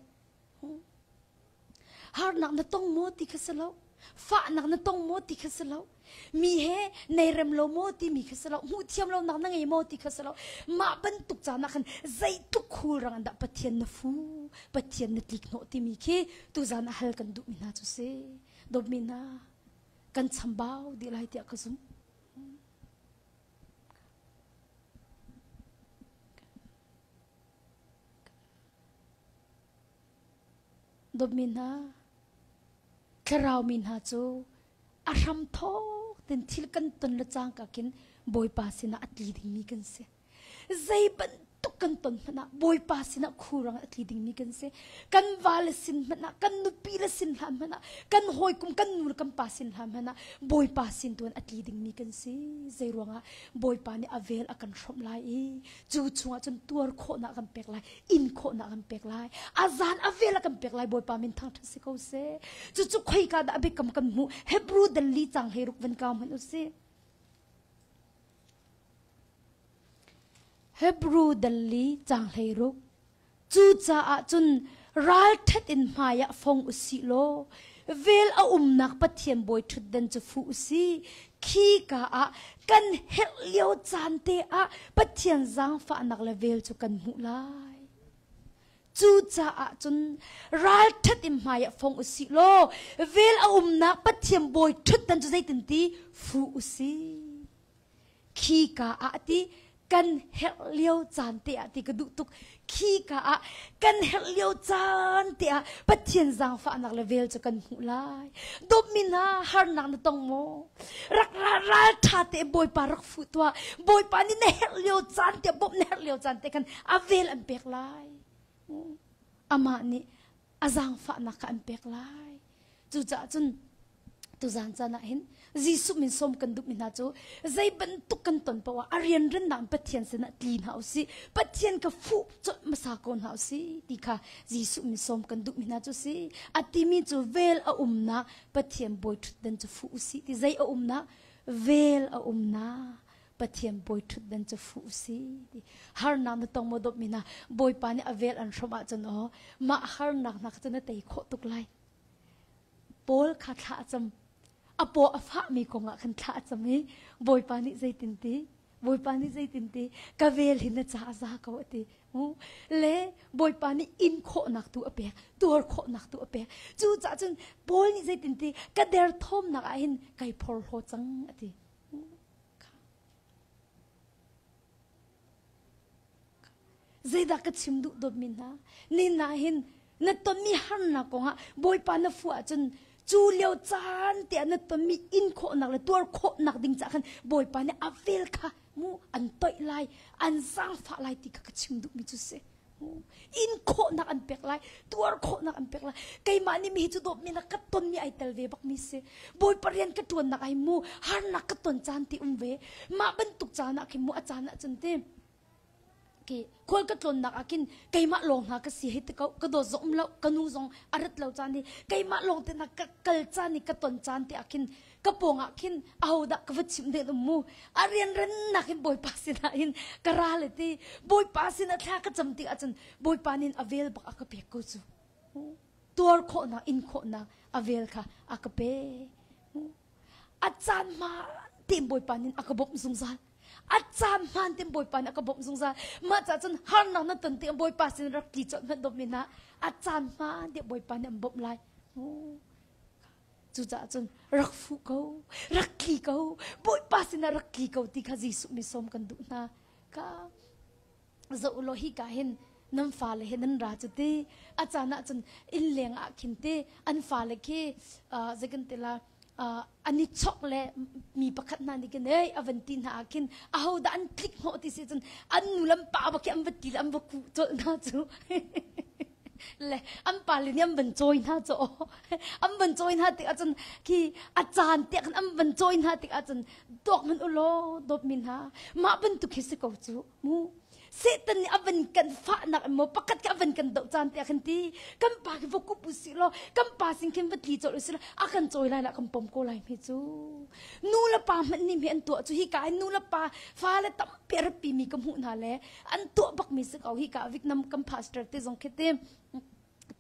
A: Harnak na tong maw ti kha si lo. Fahnak na tong maw ti kha si lo. Mi he nei rem lo maw timi kha si lo. Hmuh thiam lonak na ngei maw ti kha si lo. Mah bantuk caan ah khan zeitluk khulrang in dah Pathian na fu, Pathian na tlik hnawh timi khi tuzaan ah hal kan duhmi hna cu si. Dawtmi hna, kan chambau dih lai tiah ka zumh. Dawtmi hna, thlarau mi hna cu a hramthawk ten thil kan ton le cangka khin Bawipa sinah a tli dingmi kan si. Zei bantuk kan ton hmanh ah Bawipa sinah khurang a tli dingmi kan si. Kan vale sin hmanh ah, kan nupi le sin hlan hmanh ah, kan hawikum, kan nu le kan pa sin hlan hmanh ah Bawipa sin tuan a tli dingmi kan si. Zei ruangah Bawipa nih a vel a kan hrawmh lai i cu chungah cun tuar khawhnak kan pek lai, in khawhnak kan pek lai. A zan a vel a kan pek lai Bawipa min thangṭhat si ko seh. Cucu khoika dah a biakam kan hmuh Hebrew dal li cang he ruk van kau hmanh u sih. Hebrew dal li cang 16. Cucaah cun ralṭhat in hmaiah fong u sih law vel a umnak Pathian bawi ṭhutdan cu fuh u sih. Khika ah kan herh lio caan te ah Pathian zaangfahnak le vel cu kan hmuh lai. Cucaah cun ralṭhat in hmaiah fong u sih law vel a umnak Pathian bawi ṭhutdan cu zeitinti fuh u sih. Khika ah ti kan herh lio caan te ah ti ka duh tuk. Khika ah kan herh lio caan te ah Pathian zaangfahnak le vel cu kan hmuh lai. Dawtmi hna harnak na tong maw? Rak ral ṭha te Bawipa rak fuh tuah. Bawipa nih na herh lio caan te bawmh na herh lio caan te khan a vel an pek lai. Amah nih a zaangfahnak kha an pek lai. Cucaah cun tuzan caan ah hin Jesuh min sawm kan duhmi hna cu zei bantuk kan ton paoh ah a rianrennak in Pathian sinah tli hna usih Pathian ka fuh colh hmasa ko hna usih ti kha Jesuh min sawm kan duhmi hna cu si a timi cu vel a umnak Pathian bawi ṭhutdan cu fuh usih ti zei a umnak vel a umnak Pathian bawi ṭhutdan cu fuh usih ti harnak na tong maw dawtmi hna Bawipa nih a vel an hrawmh ahcun aw mah harnak hna kha cu na tei khawh tuk lai Paul kha thla a cam. A paw a fahmi kongah khan thla a cam i Bawipa nih zeitin ti? Bawipa nih zeitin ti? Ka vel hi na ca a za ko a ti. Le Bawipa nih in khawhnak tu a pek, tuar khawhnak tu a pek. Cucaah cun Paul nih zeitin ti? Ka derthawmnak ah hin kai phorhlaw cang a ti. Zeidah ka chim duh dawtmi hna? Ni na hin na tonmi harnak kongah Bawipa na fuh ahcun cu lio caan te ah na tonmi in khawhnak le tuar khawhnak ding caah khan Bawipa nih a vel kha mu an toih lai, an zaangfah lai ti kha ka chim duhmi cu si. In khawhnak an pek lai, tuar khawhnak an pek lai. Keimah nih mi hi cu dawtmi na ka tonmi ai tel ve bakmi si. Bawipa rian ka ṭuannak ai mu, harnak ka ton caan ti um ve. Mah bantuk caan ah khin mu a caan ah cun ti ki khual ka tlawnnak ah khin keimah lawng hna ka si hei ti ko ka dawt zong um lo ka nu zong a rat lo caan hi keimah lawng te na ka kal caan i ka ton caan te ah khin ka pawng ah khin ahodah ka va chimh ding um mu a rianrennak in bawipa sinah hin ka ra le ti bawipa sinah thla ka cam tik ahcun bawipa nin a vel bak a ka pek ko cu tuar khawhnak in khawhnak a vel kha a ka pe a caan hmaan tein bawipa nin a ka bawmh zungzal a caan hmaan tein bawipa nih a ka bawmh zungzal mah caah cun harnak na ton tikah bawipa sin rak tli colh hmanh dawm min ah a caan hmaan tiah bawipa nih an bawmh lai Cucaah cun rak fuh ko, rak tli ko, Bawipa sinah rak tli ko ti kha Jesuh mi sawm kan duh hna. Ka zoh law hi ka hin nan fale he nan ra cu ti a caan ah cun inn leng ah khin ti an fale khi zei kan ti la an i chok le mi pakhat hna nih khin ei a van ti hna ah khin aho dah an tlik hnawh ti si cun an nu lam pa ba khi an va ti le an va kuh colh hna cu le an pale nih an van cawi hna cu an van cawi hna tik ahcun khi a caan te khan an van cawi hna tik ahcun dawk hmanh u law dawtmi hna mah bantuk hi si ko cu mu Satan nih a van kan fahnak maw pakhat ka van kan doh caan te khan ti kan pa khi va kup u sih law kan pa sin khin va tli colh u sih law a kan cawi lai la kan pom ko lai hme cu nu le pa hmanh nih hme an tuah cu hi ka nu le pa fale tampi a ratpi mi ka hmuh hna le an tuah bak mi si ko hi ka Vietnam kan pastor te zong khi te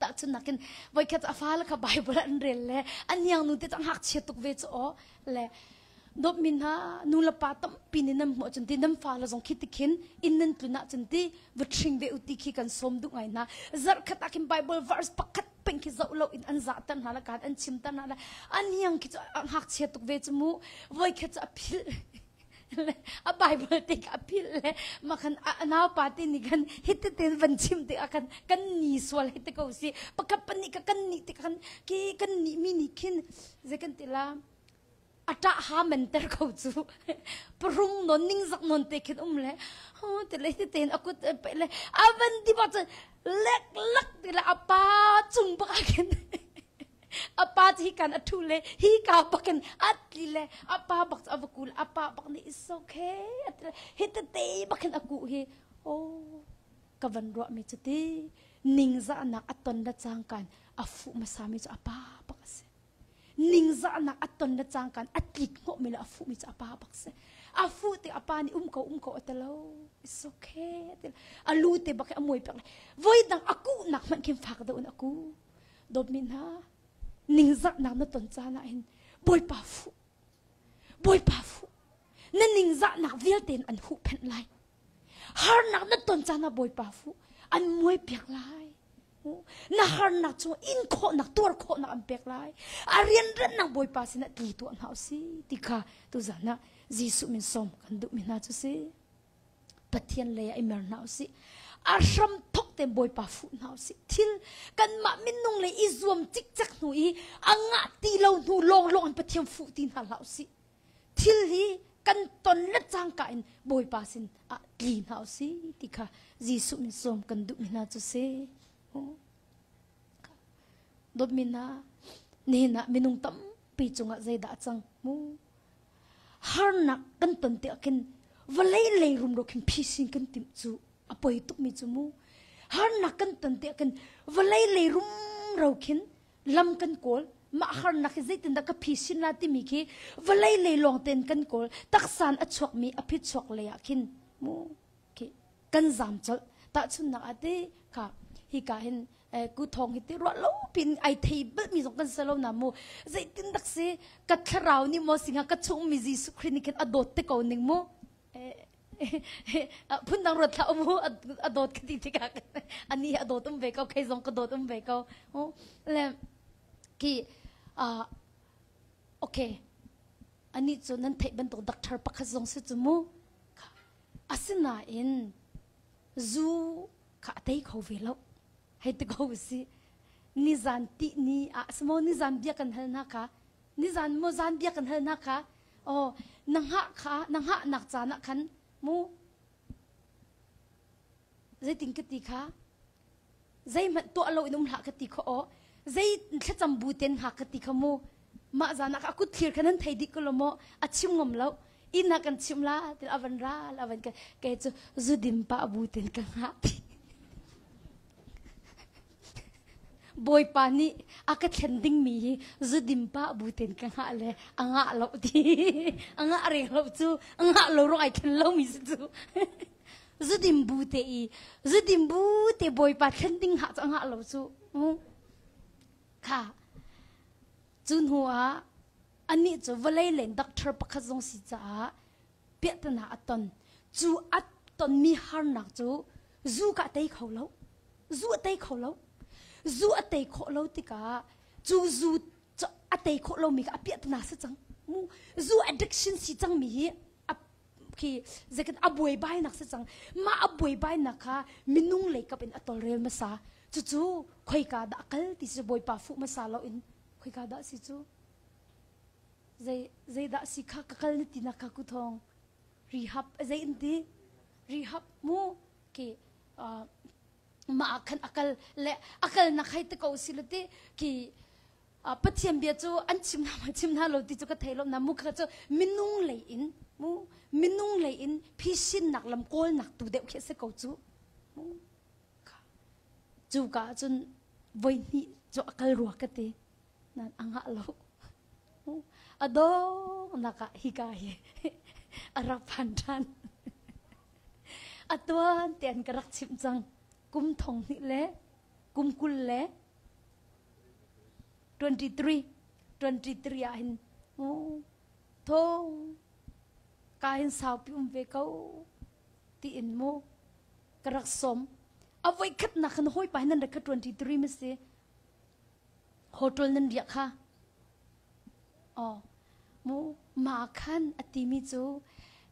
A: tahchunnak in voikhat a fale kha Bible an rel le an niang nu te cu ngakchia tuk ve cu aw le dawtmi hna nu le pa tampi nih nan hmuh cun ti nan fale zong khi tikhin inn nan tlun ah cun ti va ṭhing ve u ti khi kan sawm duh ngai hna zarhkhat ah khin Bible verse pakhat peng khi zoh lo in an zahter hna la kan an chimter hna la an niang khi cu ngakchia tuk ve cu mu voikhat cu a philh a Bible te a philh le makhan a naupa te nih khan hiti ten van chim te ah khan kan ni sual hiti ko si pakhat pahnih ka kan ni te khan ki kan ni mi nih khin zei kan ti la. A ṭah ha men ter ko cu. Parung non ningzak non te khin um le ti le ti tein a kut pe le a van ti bak cun lek lak ti le a pa cung bak ah khin a pa cu hi kan a ṭhu le hi ka bak in a tli le a pa bak cu a va kul a pa bak nih it's okay a ti le hi tete bak hin a kuh hi oh ka van ruahmi cu ti ningzahnak a ton le cangkan a fuh hmasami cu a pa bak a si. Ningzahnak a ton le cangkan a tlik hnawhmi le a fuhmi cu a pa bak si. A fuh tik a pa nih um ko um ko a ti lo. It's okay a ti. A lu te bak hi a muai pek. Voi dang a kuhnak hmanh khin fak deuh in a ku. Dawtmi hna, ningzahnak na ton caan ah hin Bawipa fuh. Bawipa fuh. Na ningzahnak vialte in an huhphenh lai. Harnak na ton caan ah Bawipa fuh an muai piak lai. Na harnak chung in khawhnak tuar khawhnak an pek lai. A rianrannak Bawipa sinah tli tuah hna usih ti kha tuzan ah Jesuh min sawm kan duhmi hna cu si. Pathian lei ah i mer hna usih. A hram thok tein Bawipa fuh hna usih. Thil kanmah minung lei i zuam cikcek hnu i a ngah ti lo hnu lawnglawng in Pathian fuh ti hna hlah usih. Thil hi kan ton le cangka in Bawipa sin ah tli hna usih ti kha Jesuh min sawm kan duhmi hna cu si. Dawtmi hna, nihin ah minung tampi cungah zeidah a cang mu? Harnak kan ton tiah khin vawlei lei rumro khin phisin kan timh cu a poi tukmi cu mu. Harnak kan ton tiah khin vawlei lei rumro khin lam kan kawl mah harnak hi zeitindah ka phisin la timi khi vawlei lei lawng tein kan kawl taksan a chuakmi a phichuak lei ah khin mu khi kan zam colh tahchunnak ah ti kha hi ka hin ku thong hi ti ruah lo pin ai thei bal mi zong kan se lo na mu zeitin dak si ka thlarau nih maw singa ka chung mi Jesuh Christ nih khin a dawt te ko ning mu phundang ruat hlah mu a dawt ka ti tikah ani a dawt um ve ko kei zong ka dawt um ve ko le ki okay ani cu nan theih bantuk doctor pakhat zong si cu mu asinain zu kha a tei kho ve lo hei ti ko si nizan ti ni ah samo nizan bia kan hal na kha Nizan maw zan bia kan hal hna kha oh na hngah kha na hngahnak caan ah khan mu zeitin ka ti kha zeihmanh tuah lo in um hlah ka ti kha aw zei thlacam bu ten hngak ka ti kha mu mah zan ah a kut thlir kha nan thei dih ko lo maw a chim ngam lo inn ah kan chim la til avan ral avan ka ke cu zudim pa bu ten ka hngah ti Bawipa nih a ka thlen dingmi hi zudim pah bu tein ka hngah le a ngah lo ti a ngah reng lo cu a ngah lo ruang ai thlen lomi si cu zudim bu te i zudim bu te Bawipa thlen ding hngah cu a ngah lo cu kha cu hnu ah anih cu vawlei len doctor pakhat zong si caah piahtana a ton. Cu a tonmi harnak cu zu ka tei kho lo. Zu a tei kho lo. Zu a tei khawh lo tikah cu zu a tei khawh lomi kha a piahtana si cang. Mu zu addiction si cangmi hi a khi zekin a buaibainak si cang. Mah a buaibainak kha minung lei kap in a tolrel hmasa. Cucu khoika dah a kal ti cu Bawipa fuh hmasa loin khoika dah si cu? Zei zeidah si kha ka kal na ti nak kha ku thawng rehab zei in ti rehab mu ki mah ah khan akal le akal nak hei te ko si le ti ki Pathian bia cu an chim hna ma chim hna lo ti cu ka thei lo na mu kha cu minung lei in mu minung lei in phisin nak lam kawl nak tu deuh khi se ko cu mu cu ka cun voi hnih cu akal rua ka ti nan a ngah lo. A donghnak ah hika hi a rak phan ṭhan. A tuan tein ka rak chimh cang. Kum thong hnih le kum 20 le 23 23 ah hin thong ka hin saupi um ve ko tiin mu ka rak som a voi khatnak khan hawipa hin nan rak ka 23 ma si Hotel nan riah kha. Oh, mu ma khan a timi cu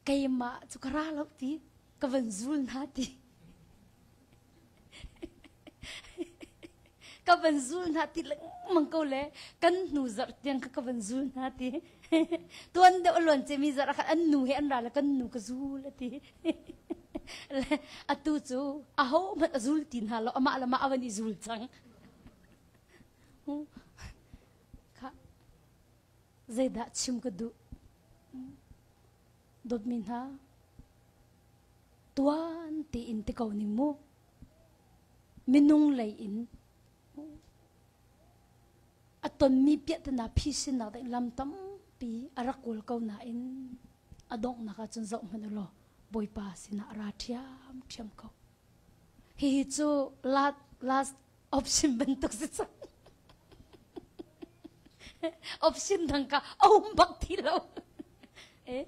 A: keimah cu ka ra lo ti ka van zul hna ti. Ka van zul hna ti lengmang ko le kan hnu zarh tiang kha ka van zul hna ti. Tuan deuh a luan cemi zarh ah khan an nu he an ra le kan nu ka zul a ti. Le atu cu aho hmanh a zul ti hna lo amah le mah a van i zul cang. Kha zeidah chim ka duh? Dawtmi hna, tuan tein ti ko ning mu. Minung lei in a tonmi piahtana phisinnak ding lam tampi a rak kawl ko nain a donghnak ahcun zoh hmanh u law Bawipa sinah a ra ṭhiamṭhiam ko. Hihi cu last option bantuk si cang. Option dang ka a um bak ti lo. Eh,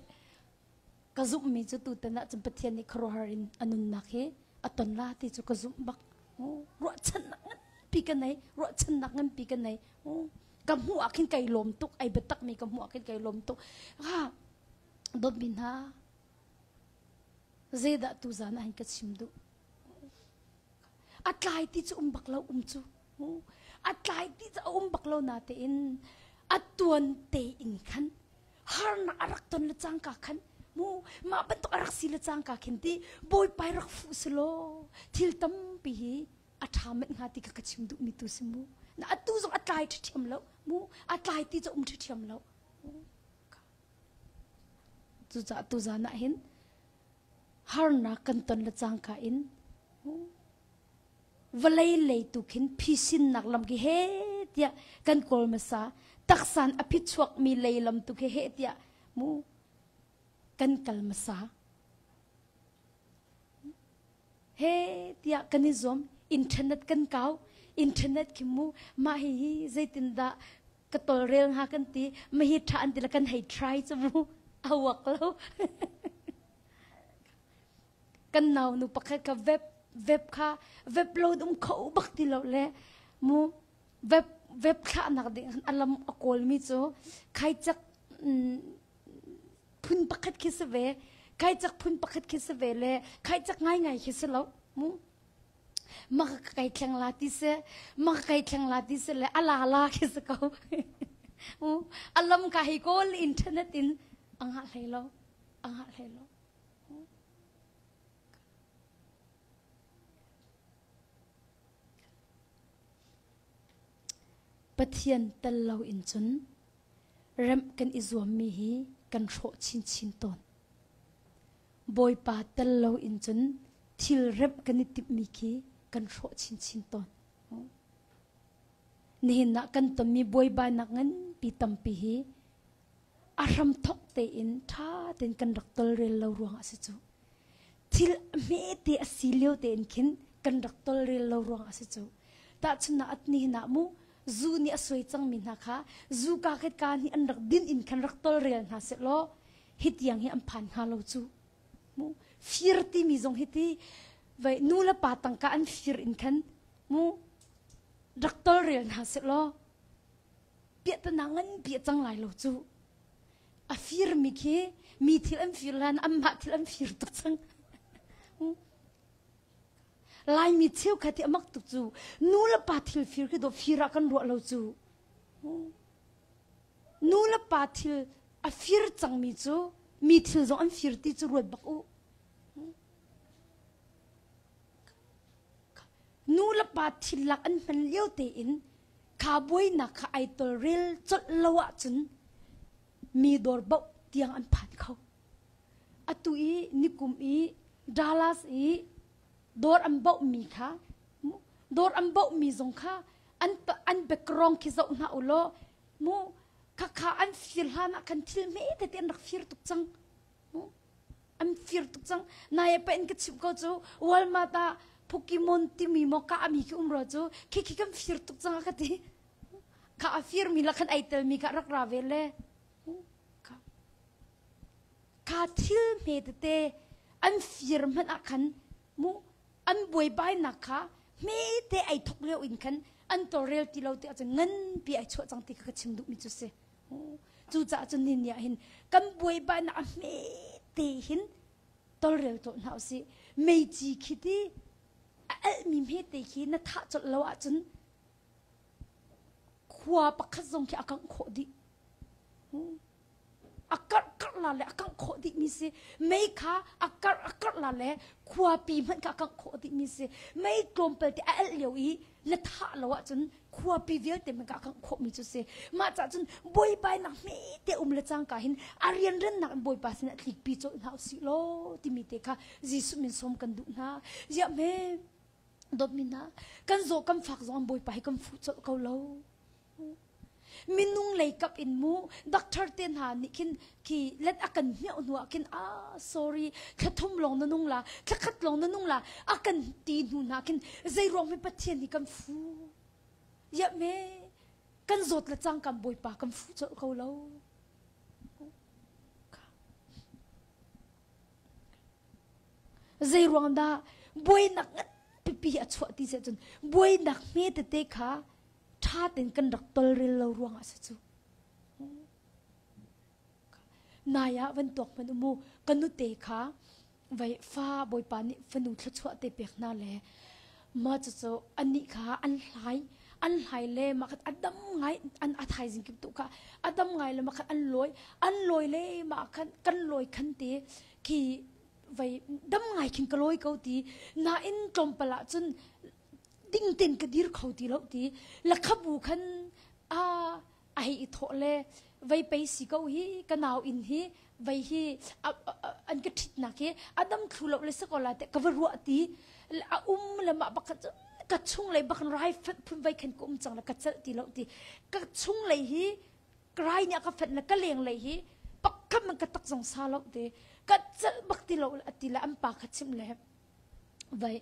A: ka zumhmi cu tutan ah cun Pathian nih khuaruahhar in a nunnak hi a ton la ti cu ka zumh bak. Ruahchannak nganpi ka nei, ruahchannak nganpi ka nei. Ka hmuh ah khin kai lawm tuk, ai biatak mi ka hmuh ah khin kai lawm tuk. Ha, dawtmi hna, zeidah tuzan ah hin ka chim duh? A tlai ti cu um bak lo um cu. A tlai ti cu a um bak lo na tein a tuan tein khan harnak a rak ton le cangka khan mu mah bantuk a rak si le cangka khin ti bawipa rak fuh si law thil tampi hi a ṭha met hnga ti ka ka chim duhmi tu si mu. Na atu zong a tlai ṭhiam lo mu a tlai ti cu um ṭhiam lo. Cucaah tuzan ah hin harnak kan ton le cangka in vawlei lei tu khin phisinnak lam khi he tiah kan kawl hmasa taksan a phichuakmi lei lam tu khi he tiah mu kan kal hmasa he tiah kan i zuam internet kan kau internet khi mu mah hi hi zeitindah ka tolrel hnga kan ti ma hi tha an ti la kan hei try cu mu a wak lo kan nau nu pakhat ka web web kha web load um kho bak ti lo le mu web web thlah nak ding alam a kawl mi cu khai chak phun pakhat khi si ve khai chak phun pakhat khi si ve le khai chak ngai ngai khi si lo mu ma ka kai thleng la ti se ma ka kai thleng la ti se le ala la khi si ko u alam ka hi kawl internet in anga hlei lo anga hlei lo Pathian tel lo in cun remh kan i zuammi hi kan hrawh chinchin tawn. Bawipa tel lo in cun thil remh kan i timhmi khi kan hrawh chinchin tawn. Nihin ah kan tonmi buaibainak nganpi tampi hi a hramthok tein ṭha tein kan rak tolrel lo ruangah a si cu. Thil hmete a si lio tein khin kan rak tolrel lo ruangah a si cu. Tahchunhnak at nihin ah mu zu nih a suai cangmi hna kha zu ka khat ka nih an rak din in khan rak tolrel hna sehlaw hi tiang hi an phan hnga lo cu. Mu fir timi zong hi ti vai nu le pa tangka an fir in khan mu rak tolrel hna sehlaw piahtana nganpi a cang lai lo cu. A firmi khi mi thil an fir lan anmah thil an fir tuk cang. Laimi cheukhat hi a mak tuk cu nu le pa thil fir khi do fir ah kan ruah lo cu. Nu le pa thil a fir cangmi cu mi thil zong an fir ti cu ruat bak u. Nu le pa thil lak an hman lio tein kha buainak kha ai tolrel colh lo ahcun mi dawr boh tiang an phan kho. Atu i nikum i Dallas i dawr an bohmi kha dawr an bohmi zong kha an an background khi zoh hna u law mu khakha an fir hlan ah khan thil hme tete an rak fir tuk cang. An fir tuk cang. Nai pa in ka chimh ko cu Walmart ah Pokemon timi maw ka ami khi um rua cu khi khi kan fir tuk cang a ka ti. Kha a fir mi la khan ai tel mi kha rak ra ve le. Kha kha thil hme tete an fir hmanh ah khan mu an buaibainak kha hme te ai thok lio in khan an tawlrel ti lo ti ahcun nganpi ai chuah cang ti kha ka chim duhmi cu si. Cucaah cun ni ni ah hin kan buaibainak a hme te hin tolrel tawn hna usih. Meici khi ti a alhmi hmete khi na thah colh lo ahcun Khua pakhat zong khi a kangh khawh dih. A karh karh la le a kangh khawh dih mi si. Mei kha a karh a karh la le khuapi hmanh kha a kangh khawh dih mi si. Mei tlawmpal te a elh lio i na thah lo ahcun khuapi vialte hmanh kha a kangh khawh mi cu si. Mah cah cun buaibainak hme te um le cangka hin a rianrennak in Bawipa sinah tlikpi colh hna usih law timi te kha Jesuh min sawm kan duh hna. Ziah hme dawtmi hna kan zaw kan fak zong an Bawipa hi kan fuh colh ko lo. Minung lei kap in mu doctor te hna nih khin khi let a kan hmiauh hnu ah khin ah sorry thla thum lawng na nung la thla khat lawng na nung la a kan ti hnu hna khin zei ruang mi Pathian hi kan fu ya me kan zawt le cang kan Bawipa kan fu colh ko lo. Zei ruang dah buainak ngan pipi a chuah ti seh cun buainak hme tete kha ṭha tein kan rak tolrel lo ruangah si cu. Nai ah van tuak hmanh umu ka nute kha vai fa bawipa nih fanu thluachuah te pek hna le ma cucu anih kha an hlai an hlai le ma khat adam ngai an a thaizing kip tu kha adam ngai le ma khat an lawi an lawi le ma khan kan lawi khan te khi vai dam ngai khin ka lawi ko ti nain tlawmpal ah cun ding ten ka dir kho ti lo ti lakhabu khan a a hei i thawh le vei pei si ko hi ka nau inn hi vei hi an ka ṭhitnak hi a dam thlu lo le sakola te ka va ruah ti a um le mah bakhan cun ka chung lei bakhan rai phun vei khan ka um cang le ka celh ti lo ti ka chung lei hi rai nih a ka fenh le ka leng lei hi pakhat man ka tak zong sa lo ti ka celh bak ti lo ti le an pa kha chim le vai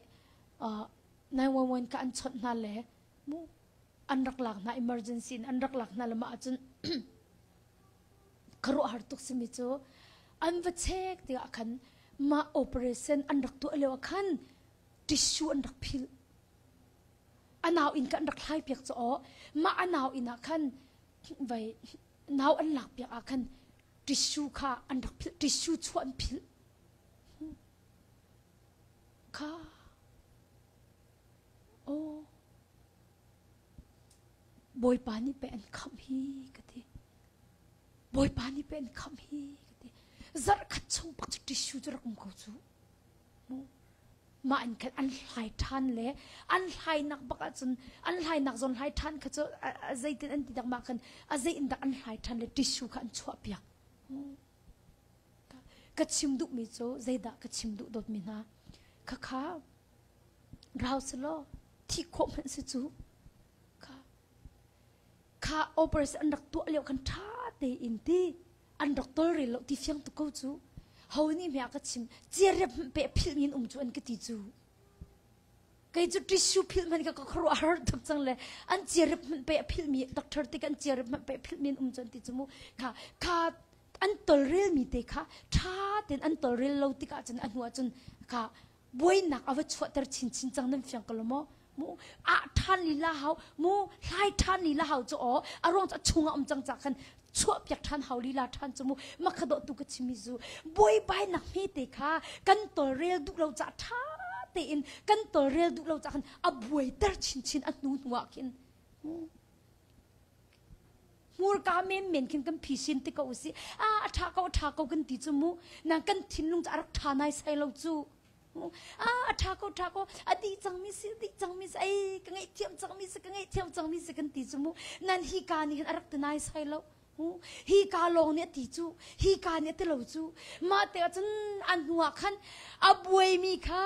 A: 911 ka an chawnh hna le mu an rak lak hna emergency in an rak lak hna le mah ahcun khuaruahhar tuk simi cu an va check tikah khan mah operation an rak tuah lio ah khan tissue an rak philh a nau inn ka an rak hlai piak cu aw mah a nau inn ah khan vai nau an lak piak ah khan tissue kha an rak philh tissue chuah an philh Kha aw Bawipa nih pei an khamh hi ka ti. Bawipa nih pei an khamh hi ka ti. Zarh khat chung pak cu tissue cu rak um ko cu. Mu. Mah in khan an hlai ṭhan le an hlainak bak ahcun an hlainak zawn hlai ṭhan kha cu a zeitin an ti dak mah khan a zei in dak an hlai ṭhan le tissue kha an chuah piak. Ka chim duhmi cu zeidah ka chim duh dawtmi hna khakha rau selaw thih khawh hmanh si cu kha kha operation an rak tuah lio khan ṭha tein ti an rak tolrel lo ti fiang tuk ko cu ho nih hme a ka chim ciarep pe philh in um cu an ka ti cu kei cu tissue philh hmanh ka ka khuaruah har tuk cang le an ciarep hmanh pe a philh mi doctor te kan ciarep hmanh pe philh mi an um cu an ti cu mu kha kha an tolrelmi te kha ṭha tein an tolrel lo tikah cun a hnu ah cun kha buainak a va chuahter chinchin cang nan fiang ko lo maw mu ah ṭhan lila hau mu hlai ṭhan lila hau cu aw a ruang cu a chungah um cang ca khan chuah piak ṭhan hau lila ṭhan cu mu makha dawh tu ka chimi zu buaibainak hmete kha kan tolrel duh lo ca ṭha tein kan tolrel duh lo ca khan a buaiter chinchin a hnu hnu ah khin Hmurka menmen khin kan phisin ti ko usih. Ah, a ṭha ko, a ṭha ko kan ti cu mu. Nang kan thinlung cu a rak ṭha naisai lo cu. Ah, a ṭha ko, ṭha ko. A dih cangmi si, a dih cangmi si. Ei, ka ngaihthiam cangmi si, ka ngaihthiam cangmi si kan ti cu mu. Nan hi ka nih hin a rak ti naisai lo. Hi ka lawng nih a ti cu, hi ka nih a ti lo cu. Mah te ah cun a hnu ah khan a buaimi kha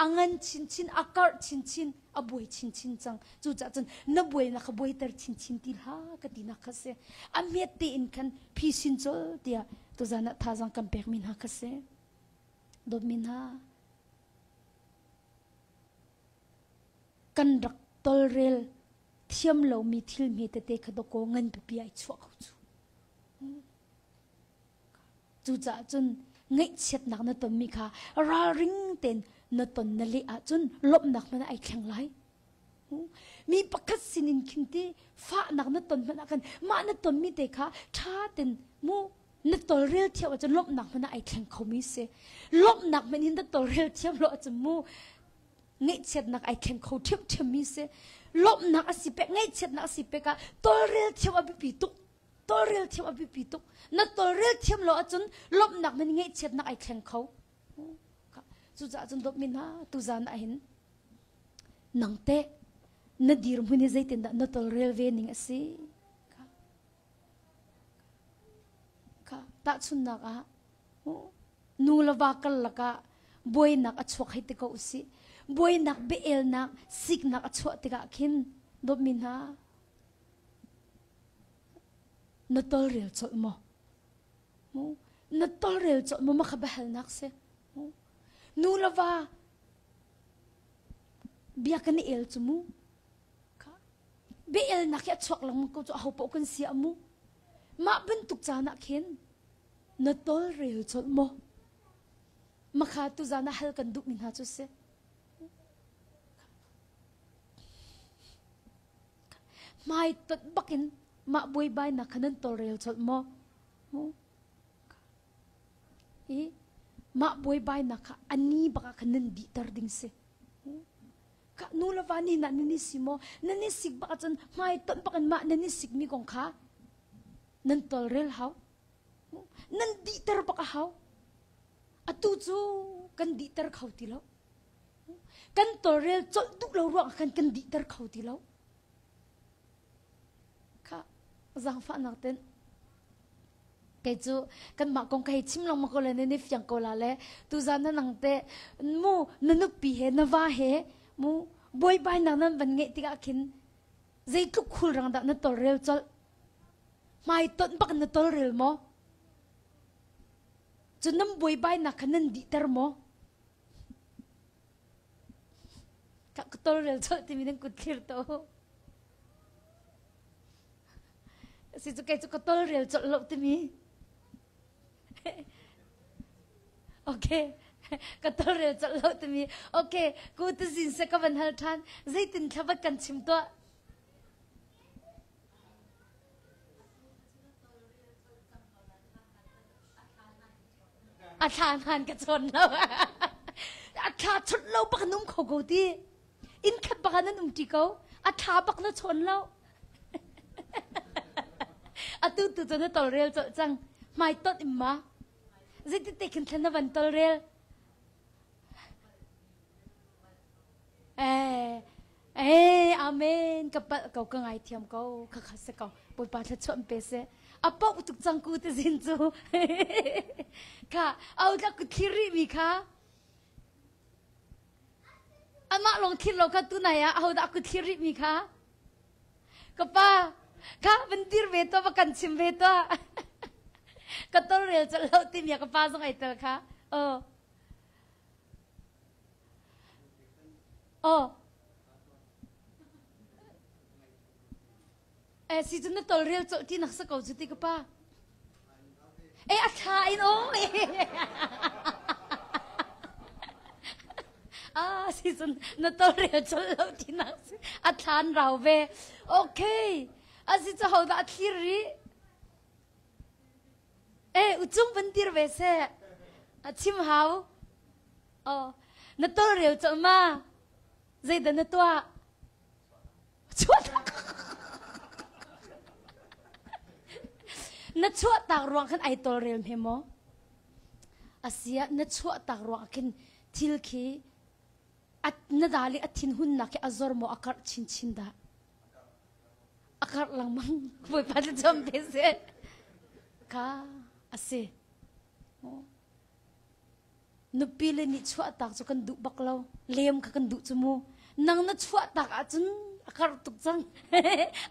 A: a ngan chinchin, a karh chinchin, a buai chinchin cang. Cucaah cun na buainak kha buaiter chinchin ti hlah ka tinak kha si. A hmet tein khan phisin col tiah tuzan ah thazaang kan pekmi hna kha si. Dawtmi hna, kan rak tolrel thiam lomi thil hme tete kha dawkaw ngan pipi ai chuah ko cu. Cucaah cun ngaihchiatnak na tonmi kha ralring tein na ton na leh ahcun lawmhnak hmanh ai thleng lai. Mi pakhat sinin khin ti fahnak na ton hmanh ah khan mah na tonmi te kha ṭha tein mu na tolrel thiam ahcun lawmhnak hmanh ah ai thleng khomi si. Lawmhnak hmanh in na tolrel thiam lo ahcun mu. Ngaihchiatnak ai thleng kho ṭhiamṭhiam mi si. Lawmhnak a si pek, ngaihchiatnak a si pek ah tawlrel thiam a biapi tuk. Tawlrel thiam a biapi tuk. Na tawlrel thiam lo ahcun lawmhnak men ngaihchiatnak ai thleng kho. Cucaah cun dawtmi hna tuzan ah hin nang teh na dirhmun hi zeitindah na tawlrel ve ning a si? Kha tahchunhnak ah nu le va karlak ah buainak a chuak hei ti ko usih. Buainak biaelnak siknak a chuah tikah khin dawtmi hna na tawlrel colh maw? Na tawlrel colh maw? Mah kha biahalnak si. Nu le va bia kan i el cu mu. Biaelnak hi a chuak lengmang ko cu aho paoh kan si a mu. Mah bantuk caan ah khin na tawlrel colh maw? Makha tuzaan ah hal kan duhmi hna cu si. Hmai tot bakin mah buaibainak kha nan tawlrel colh maw? I mah buaibainak kha ani bak ah khan nan dihter ding si. Ka nu le va nih nah nan i si maw? Nan i sik bak ahcun hmai tonh bak in mah nan i sikmi kong kha nan tawlrel hau. Nan dihter bak a hau. Atu cu kan dihter kho ti lo. Kan tawlrel colh duh lo ruang ah khan kan dihter kho ti lo. Kha zaangfahnak ten kei cu kanmah kong ka hei chim lengmang ko le nan i fiang ko la le tuzan na nang te mu na nupi he na va he mu buaibainak nan van ngeih tikah khin zeitluk khulrang dah na tolrel colh hmai tonh bak na tolrel maw cun nan buaibainak kha nan dihter maw ka tolrel colh timi nan kut thlir to Si cu kei cu ka tolrel colh lo timi. Okay. Ka tolrel colh lo timi. Okay. Ku tazin se ka van hal than. Zeitin thlavat kan chim tuah. A thla hnan ka chawn lo. A thla chawnh lo bak an um kho ko ti. Inn khat bak ah nan um ṭi ko. A thla bak na chawn lo. Atu tu cu na tolrel colh cang. Hmai tonh in ma. Zeiti te khin thlen na van tolrel. Eh, eh, amen. Ka palh ko, ka ngaithiam ko. Kha kha se ko. Bawipa thluachuah pe seh. A poh tuk cang ku te zin cu. Kha, au tla ku thlir rih mi kha. Amah lawng thlir lo kha tunai ah ahodah ku thlir rih mi kha. Ka pa, kha van dir ve tuah, va kan chim ve tuah. ka tolrel colh lo timi ka pa zong ai tel kha. Oh. Oh. Eh, si cu na tolrel colh ti nak sa ko cu ti ka pa. Eh, a thla in o. Ah, si cun na tolrel colh lo ti nak si. A thlan rau ve. Okay. A si cu hodah a thlir rih? Eh, ucung van dir ve seh. A chim hau. Oh, na tolrel colh ma? Zeidah na tuah? Na chuahtak ruang khan ai tawlrel hme maw? Asiah na chuahtak ruang ah khin thil khi na dal i a thinhunnak khi a zor maw a karh chinchin dah? A karh lengmang. Bawipa thlacam te seh. Kha a si. Nupi le nih chuahtak cu kan duh bak lo. Lem kha kan duh cu mu. Nang na chuahtak ahcun a karh tuk cang.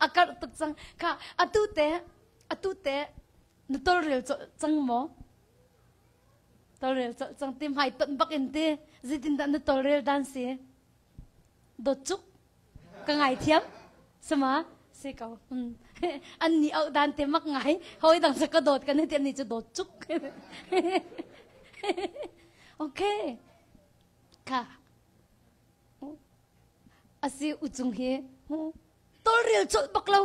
A: a karh tuk cang. Kha atu te atu te na tolrel cang maw? Tolrel cang ti hmai ton bak in ti. Zeitindah na tolrel dan si? Dawt cuk. Ka ngaithiam. Sama si ko. An ni auh dan te mak ngai. Hawi dang sa ka dawt kan ti an ni cu dawt cuk. Okay. Ka. Asi uchung hi. Tolrel colh bak lo.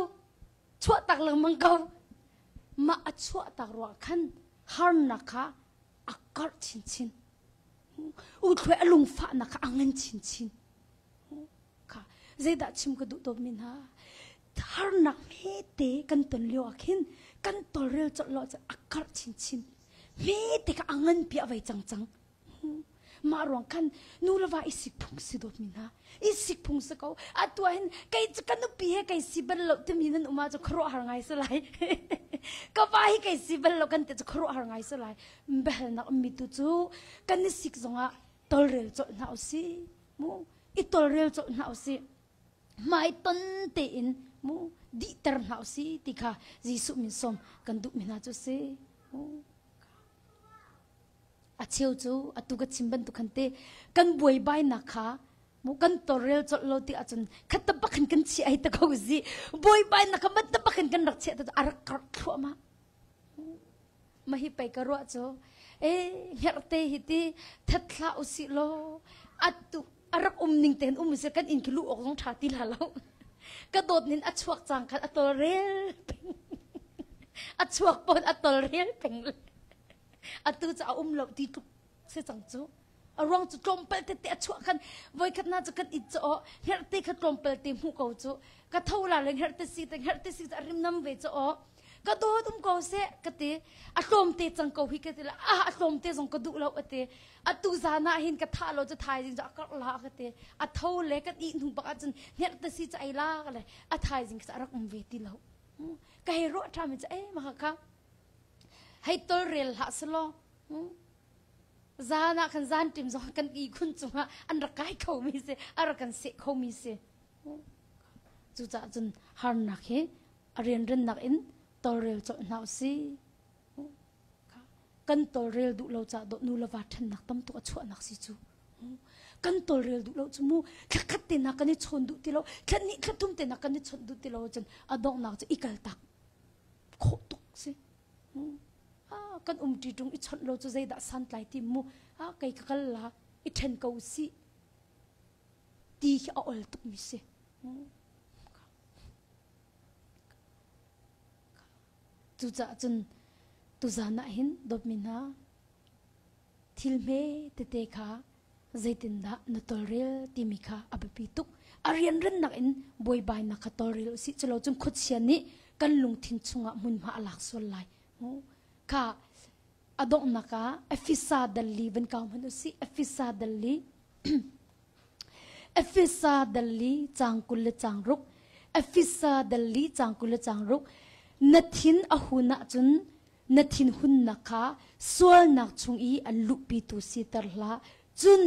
A: Chuah tak lengmang ko. Mah a chuah tak ruah khan harnak kha a karh chinchin. U thluai a lungfahnak kha a ngan chinchin. Zeidah chim ka duh dawtmi hna? Harnak hmete kan ton lio ah khin kan tolrel colh lo ahcun a karh chinchin. Hmete kha a nganpi a vei cangcang. Mah ruang khan nu le va i sik phung si dawtmi hna. I sik phung si ko. Atu ah hin kei cu ka nupi he kei si bal lo timi nan um ahcun khuaruahhar ngai si lai. ka va hi kei si bal lo kan ti cu khuaruahhar ngai si lai. Biahalnak ummi tu cu kan i sik zongah tolrel colh hna usih. Mu i tolrel colh hna usih. Hmaiton tein mu dihter hna usih ti kha Jesuh min sawm kan duhmi hna cu si. Mu. A cheu cu atu ka chim bantuk khan te kan buaibainak kha mu kan tawlrel colh lo ti ahcun khat ta bak in kan chiah ai ta ko zi buaibainak kha mat ta bak in kan rak chiah ta a rak karh thluahmah ma hi pei ka ruah cu e hngerhte hi ti that hlah usih law atu a rak um ning tein um usih kan inn khi luh awk zong ṭha ti la lo ka dawt nin a chuak cang khan a tawlrel peng a chuak pon a tawlrel peng atu cu a um lo ti tluk si cang cu a ruang cu tlawmpal tete a chuah khan voikhat na cu kan it cu aw hngerhte kha tlawmpal te hmuh ko cu ka tho la le hngerhte si te hngerhte si a rim nam ve cu aw ka dawt um ko seh ka ti a tlawmte cang ko hi ka ti la ah a tlawmte zong ka duh lo a ti atu zan ah hin ka thah lo cu thaizing cu a karh la ka ti a tho le kan ih hnu bak ahcun hngerhte si cu ei la le a thaizing kha a rak um ve ti lo ka hei ruah ṭha mi cu eh mah kha hei tolrel hlah selaw zan ah khan zan ṭim zong kan ihkhun cungah an rak kai khomi si a rak kan seh khomi si cucaah cun harnak hi a rianrennak in tolrel colh hna usih kan tolrel duh lo caah dawh nu le va ṭhennak tam tuk a chuahnak si cu kan tolrel duh lo cu mu thlakhat te na kan i chawn duh ti lo thla hnih thla thum te na kan i chawnh duh ti lo cun a donghnak cu i kaltak khawh tuk si ah kan umṭi ṭung i chawnh lo cu zeidah santlai ti mu ah kei ka kal la i ṭhen ko si ti khi a ol tuk mi si cucaah cun tuzan ah hin dawtmi hna Thil hme tete kha zeitindah na tawlrel timi kha a biapi tuk. A rianrannak in buaibainak kha tawlrel usih. Culo cun khuachia nih kan lungthin chungah hmunhma a lak sual lai. Kha a donghnak ah Efesa dal li van kau hmanh usih. Efesa dal li Efesa dal li caang 20 le caang ruk. Efesa dal li caang 20 le caang ruk. Na thin a hun ahcun na thinhunnak kha sualnak chung i an luhpitu siter hlah, cun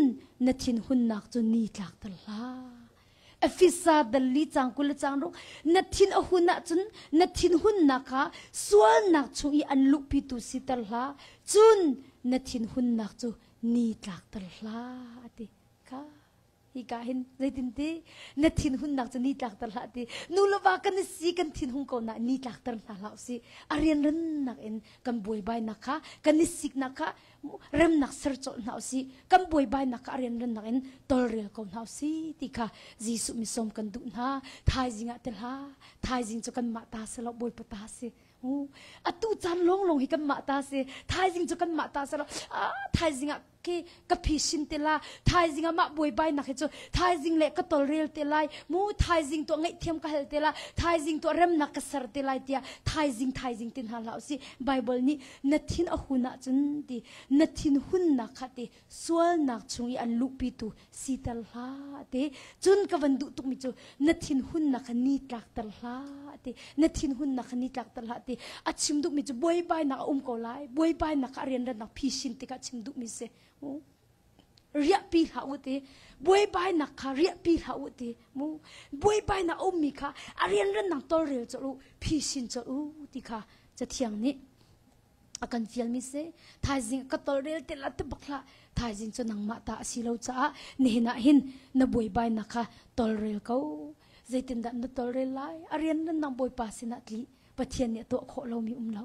A: na thinhunnak cu ni tlakter hlah. Efesa dal li caang 20 le caang ruk na thin a hun ahcun na thinhunnak kha sualnak chung i an luhpitu siter hlah, cun na thinhunnak cu ni tlakter hlah a ti kha. Hika hin zeitin ti na thinhunnak cu ni tlakter hlah ti nu le va kan i si kan thinhung ko na ni tlakter hna hlah usih a rianrannak in kan buaibainak kha kan i siknak kha remnak ser colh hna usih kan buaibainak kha a rianrannak in tolrel ko hna usih ti kha Jesuh mi sawm kan duh hna thaizing ah te hlah thaizing cu kanmah ta si lo Bawipa ta si atu caan lawnglawng hi kanmah ta si thaizing cu kanmah ta si lo thaizing ah khi ka phisin te la thaizing ah mah buaibainak hi cu thaizing le ka tolrel te lai mu thaizing tuah ngaihthiam ka hal te la thaizing tuah remnak ka ser te lai tiah thaizing thaizing tin hna hlah usih bible nih na thin a hun ahcun ti na thin hunnak kha ti sualnak chung i an luhpitu siter hlah ti cun ka van duh tukmi cu na thin hunnak kha ni tlakter hlah ti na thin hunnak kha ni tlakter hlah ti a chim duhmi cu buaibainak a um ko lai buaibainak kha a rianrannak phisin tikah chim duhmi si riahpi hlah u ti buaibainak kha riahpi hlah u ti mu buaibainak a ummi kha a rianrannak tolrel colh u phisin colh u ti kha cathiang nih a kan fialmi si thaizing ka tolrel te la te bak hlah thaizing cu nangmah ta a si lo caah nihin ah hin na buaibainak kha tolrel ko zeitindah na tolrel lai a rian nan bawipa sinah tli pathian nih a tuah khawh lomi um lo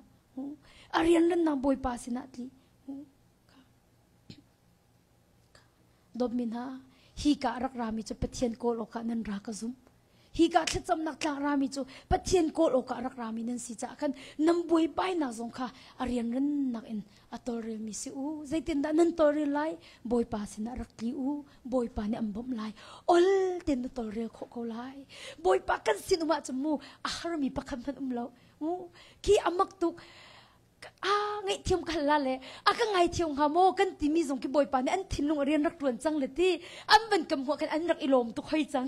A: a rian nan bawipa sinah tli dawtmi hna hi ka rak rami cu pathian kawl awkah nan ra ka zum. Hi ka thlacamnak tlak rami cu Pathian kawl awkah rak rami nan si caah khan nan buaibainak zong kha a rianrannak in a tawlrelmi si u. Zeitindah nan tawlrel lai? Bawipa sinah rak tli u. Bawipa nih an bawmh lai. Ol tein na tawlrel khawh ko lai. Bawipa kan sin um ahcun mu a harmi pakhat hmanh um lo. Mu khi a mak tuk. A ngaihthiam ka hal la le a ka ngaithiam hnga maw kan timi zong khi Bawipa nih an thinlung a rian rak ṭuan cang le ti an van kan hmuh khan an rak i lawm tuk hoi cang.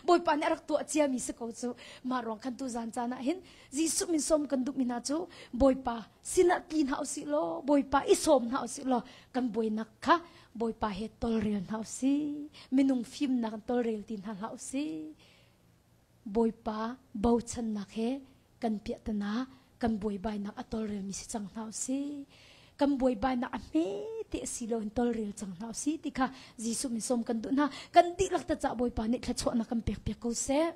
A: Bawipa nih a rak tuah ciami si ko cu. Mah ruang khan tu zan caan ah hin Jesuh min sawm kan duhmi hna cu Bawipa sinah tli hna usih law Bawipa i sawm hna usih law kan buainak kha Bawipa he tolrel hna usih. Minung fimnak in tolrel ti hna hlah usih. Bawipa bochannak he kan piahtana kan buaibainak a tolrelmi si cang hna usih. Kan buaibainak a hme te a si lo in tolrel cang hna usih ti kha Jesuh min sawm kan duh hna. Kan dihlak ta cah Bawipa nih thluachuahnak kan pek piak ko seh.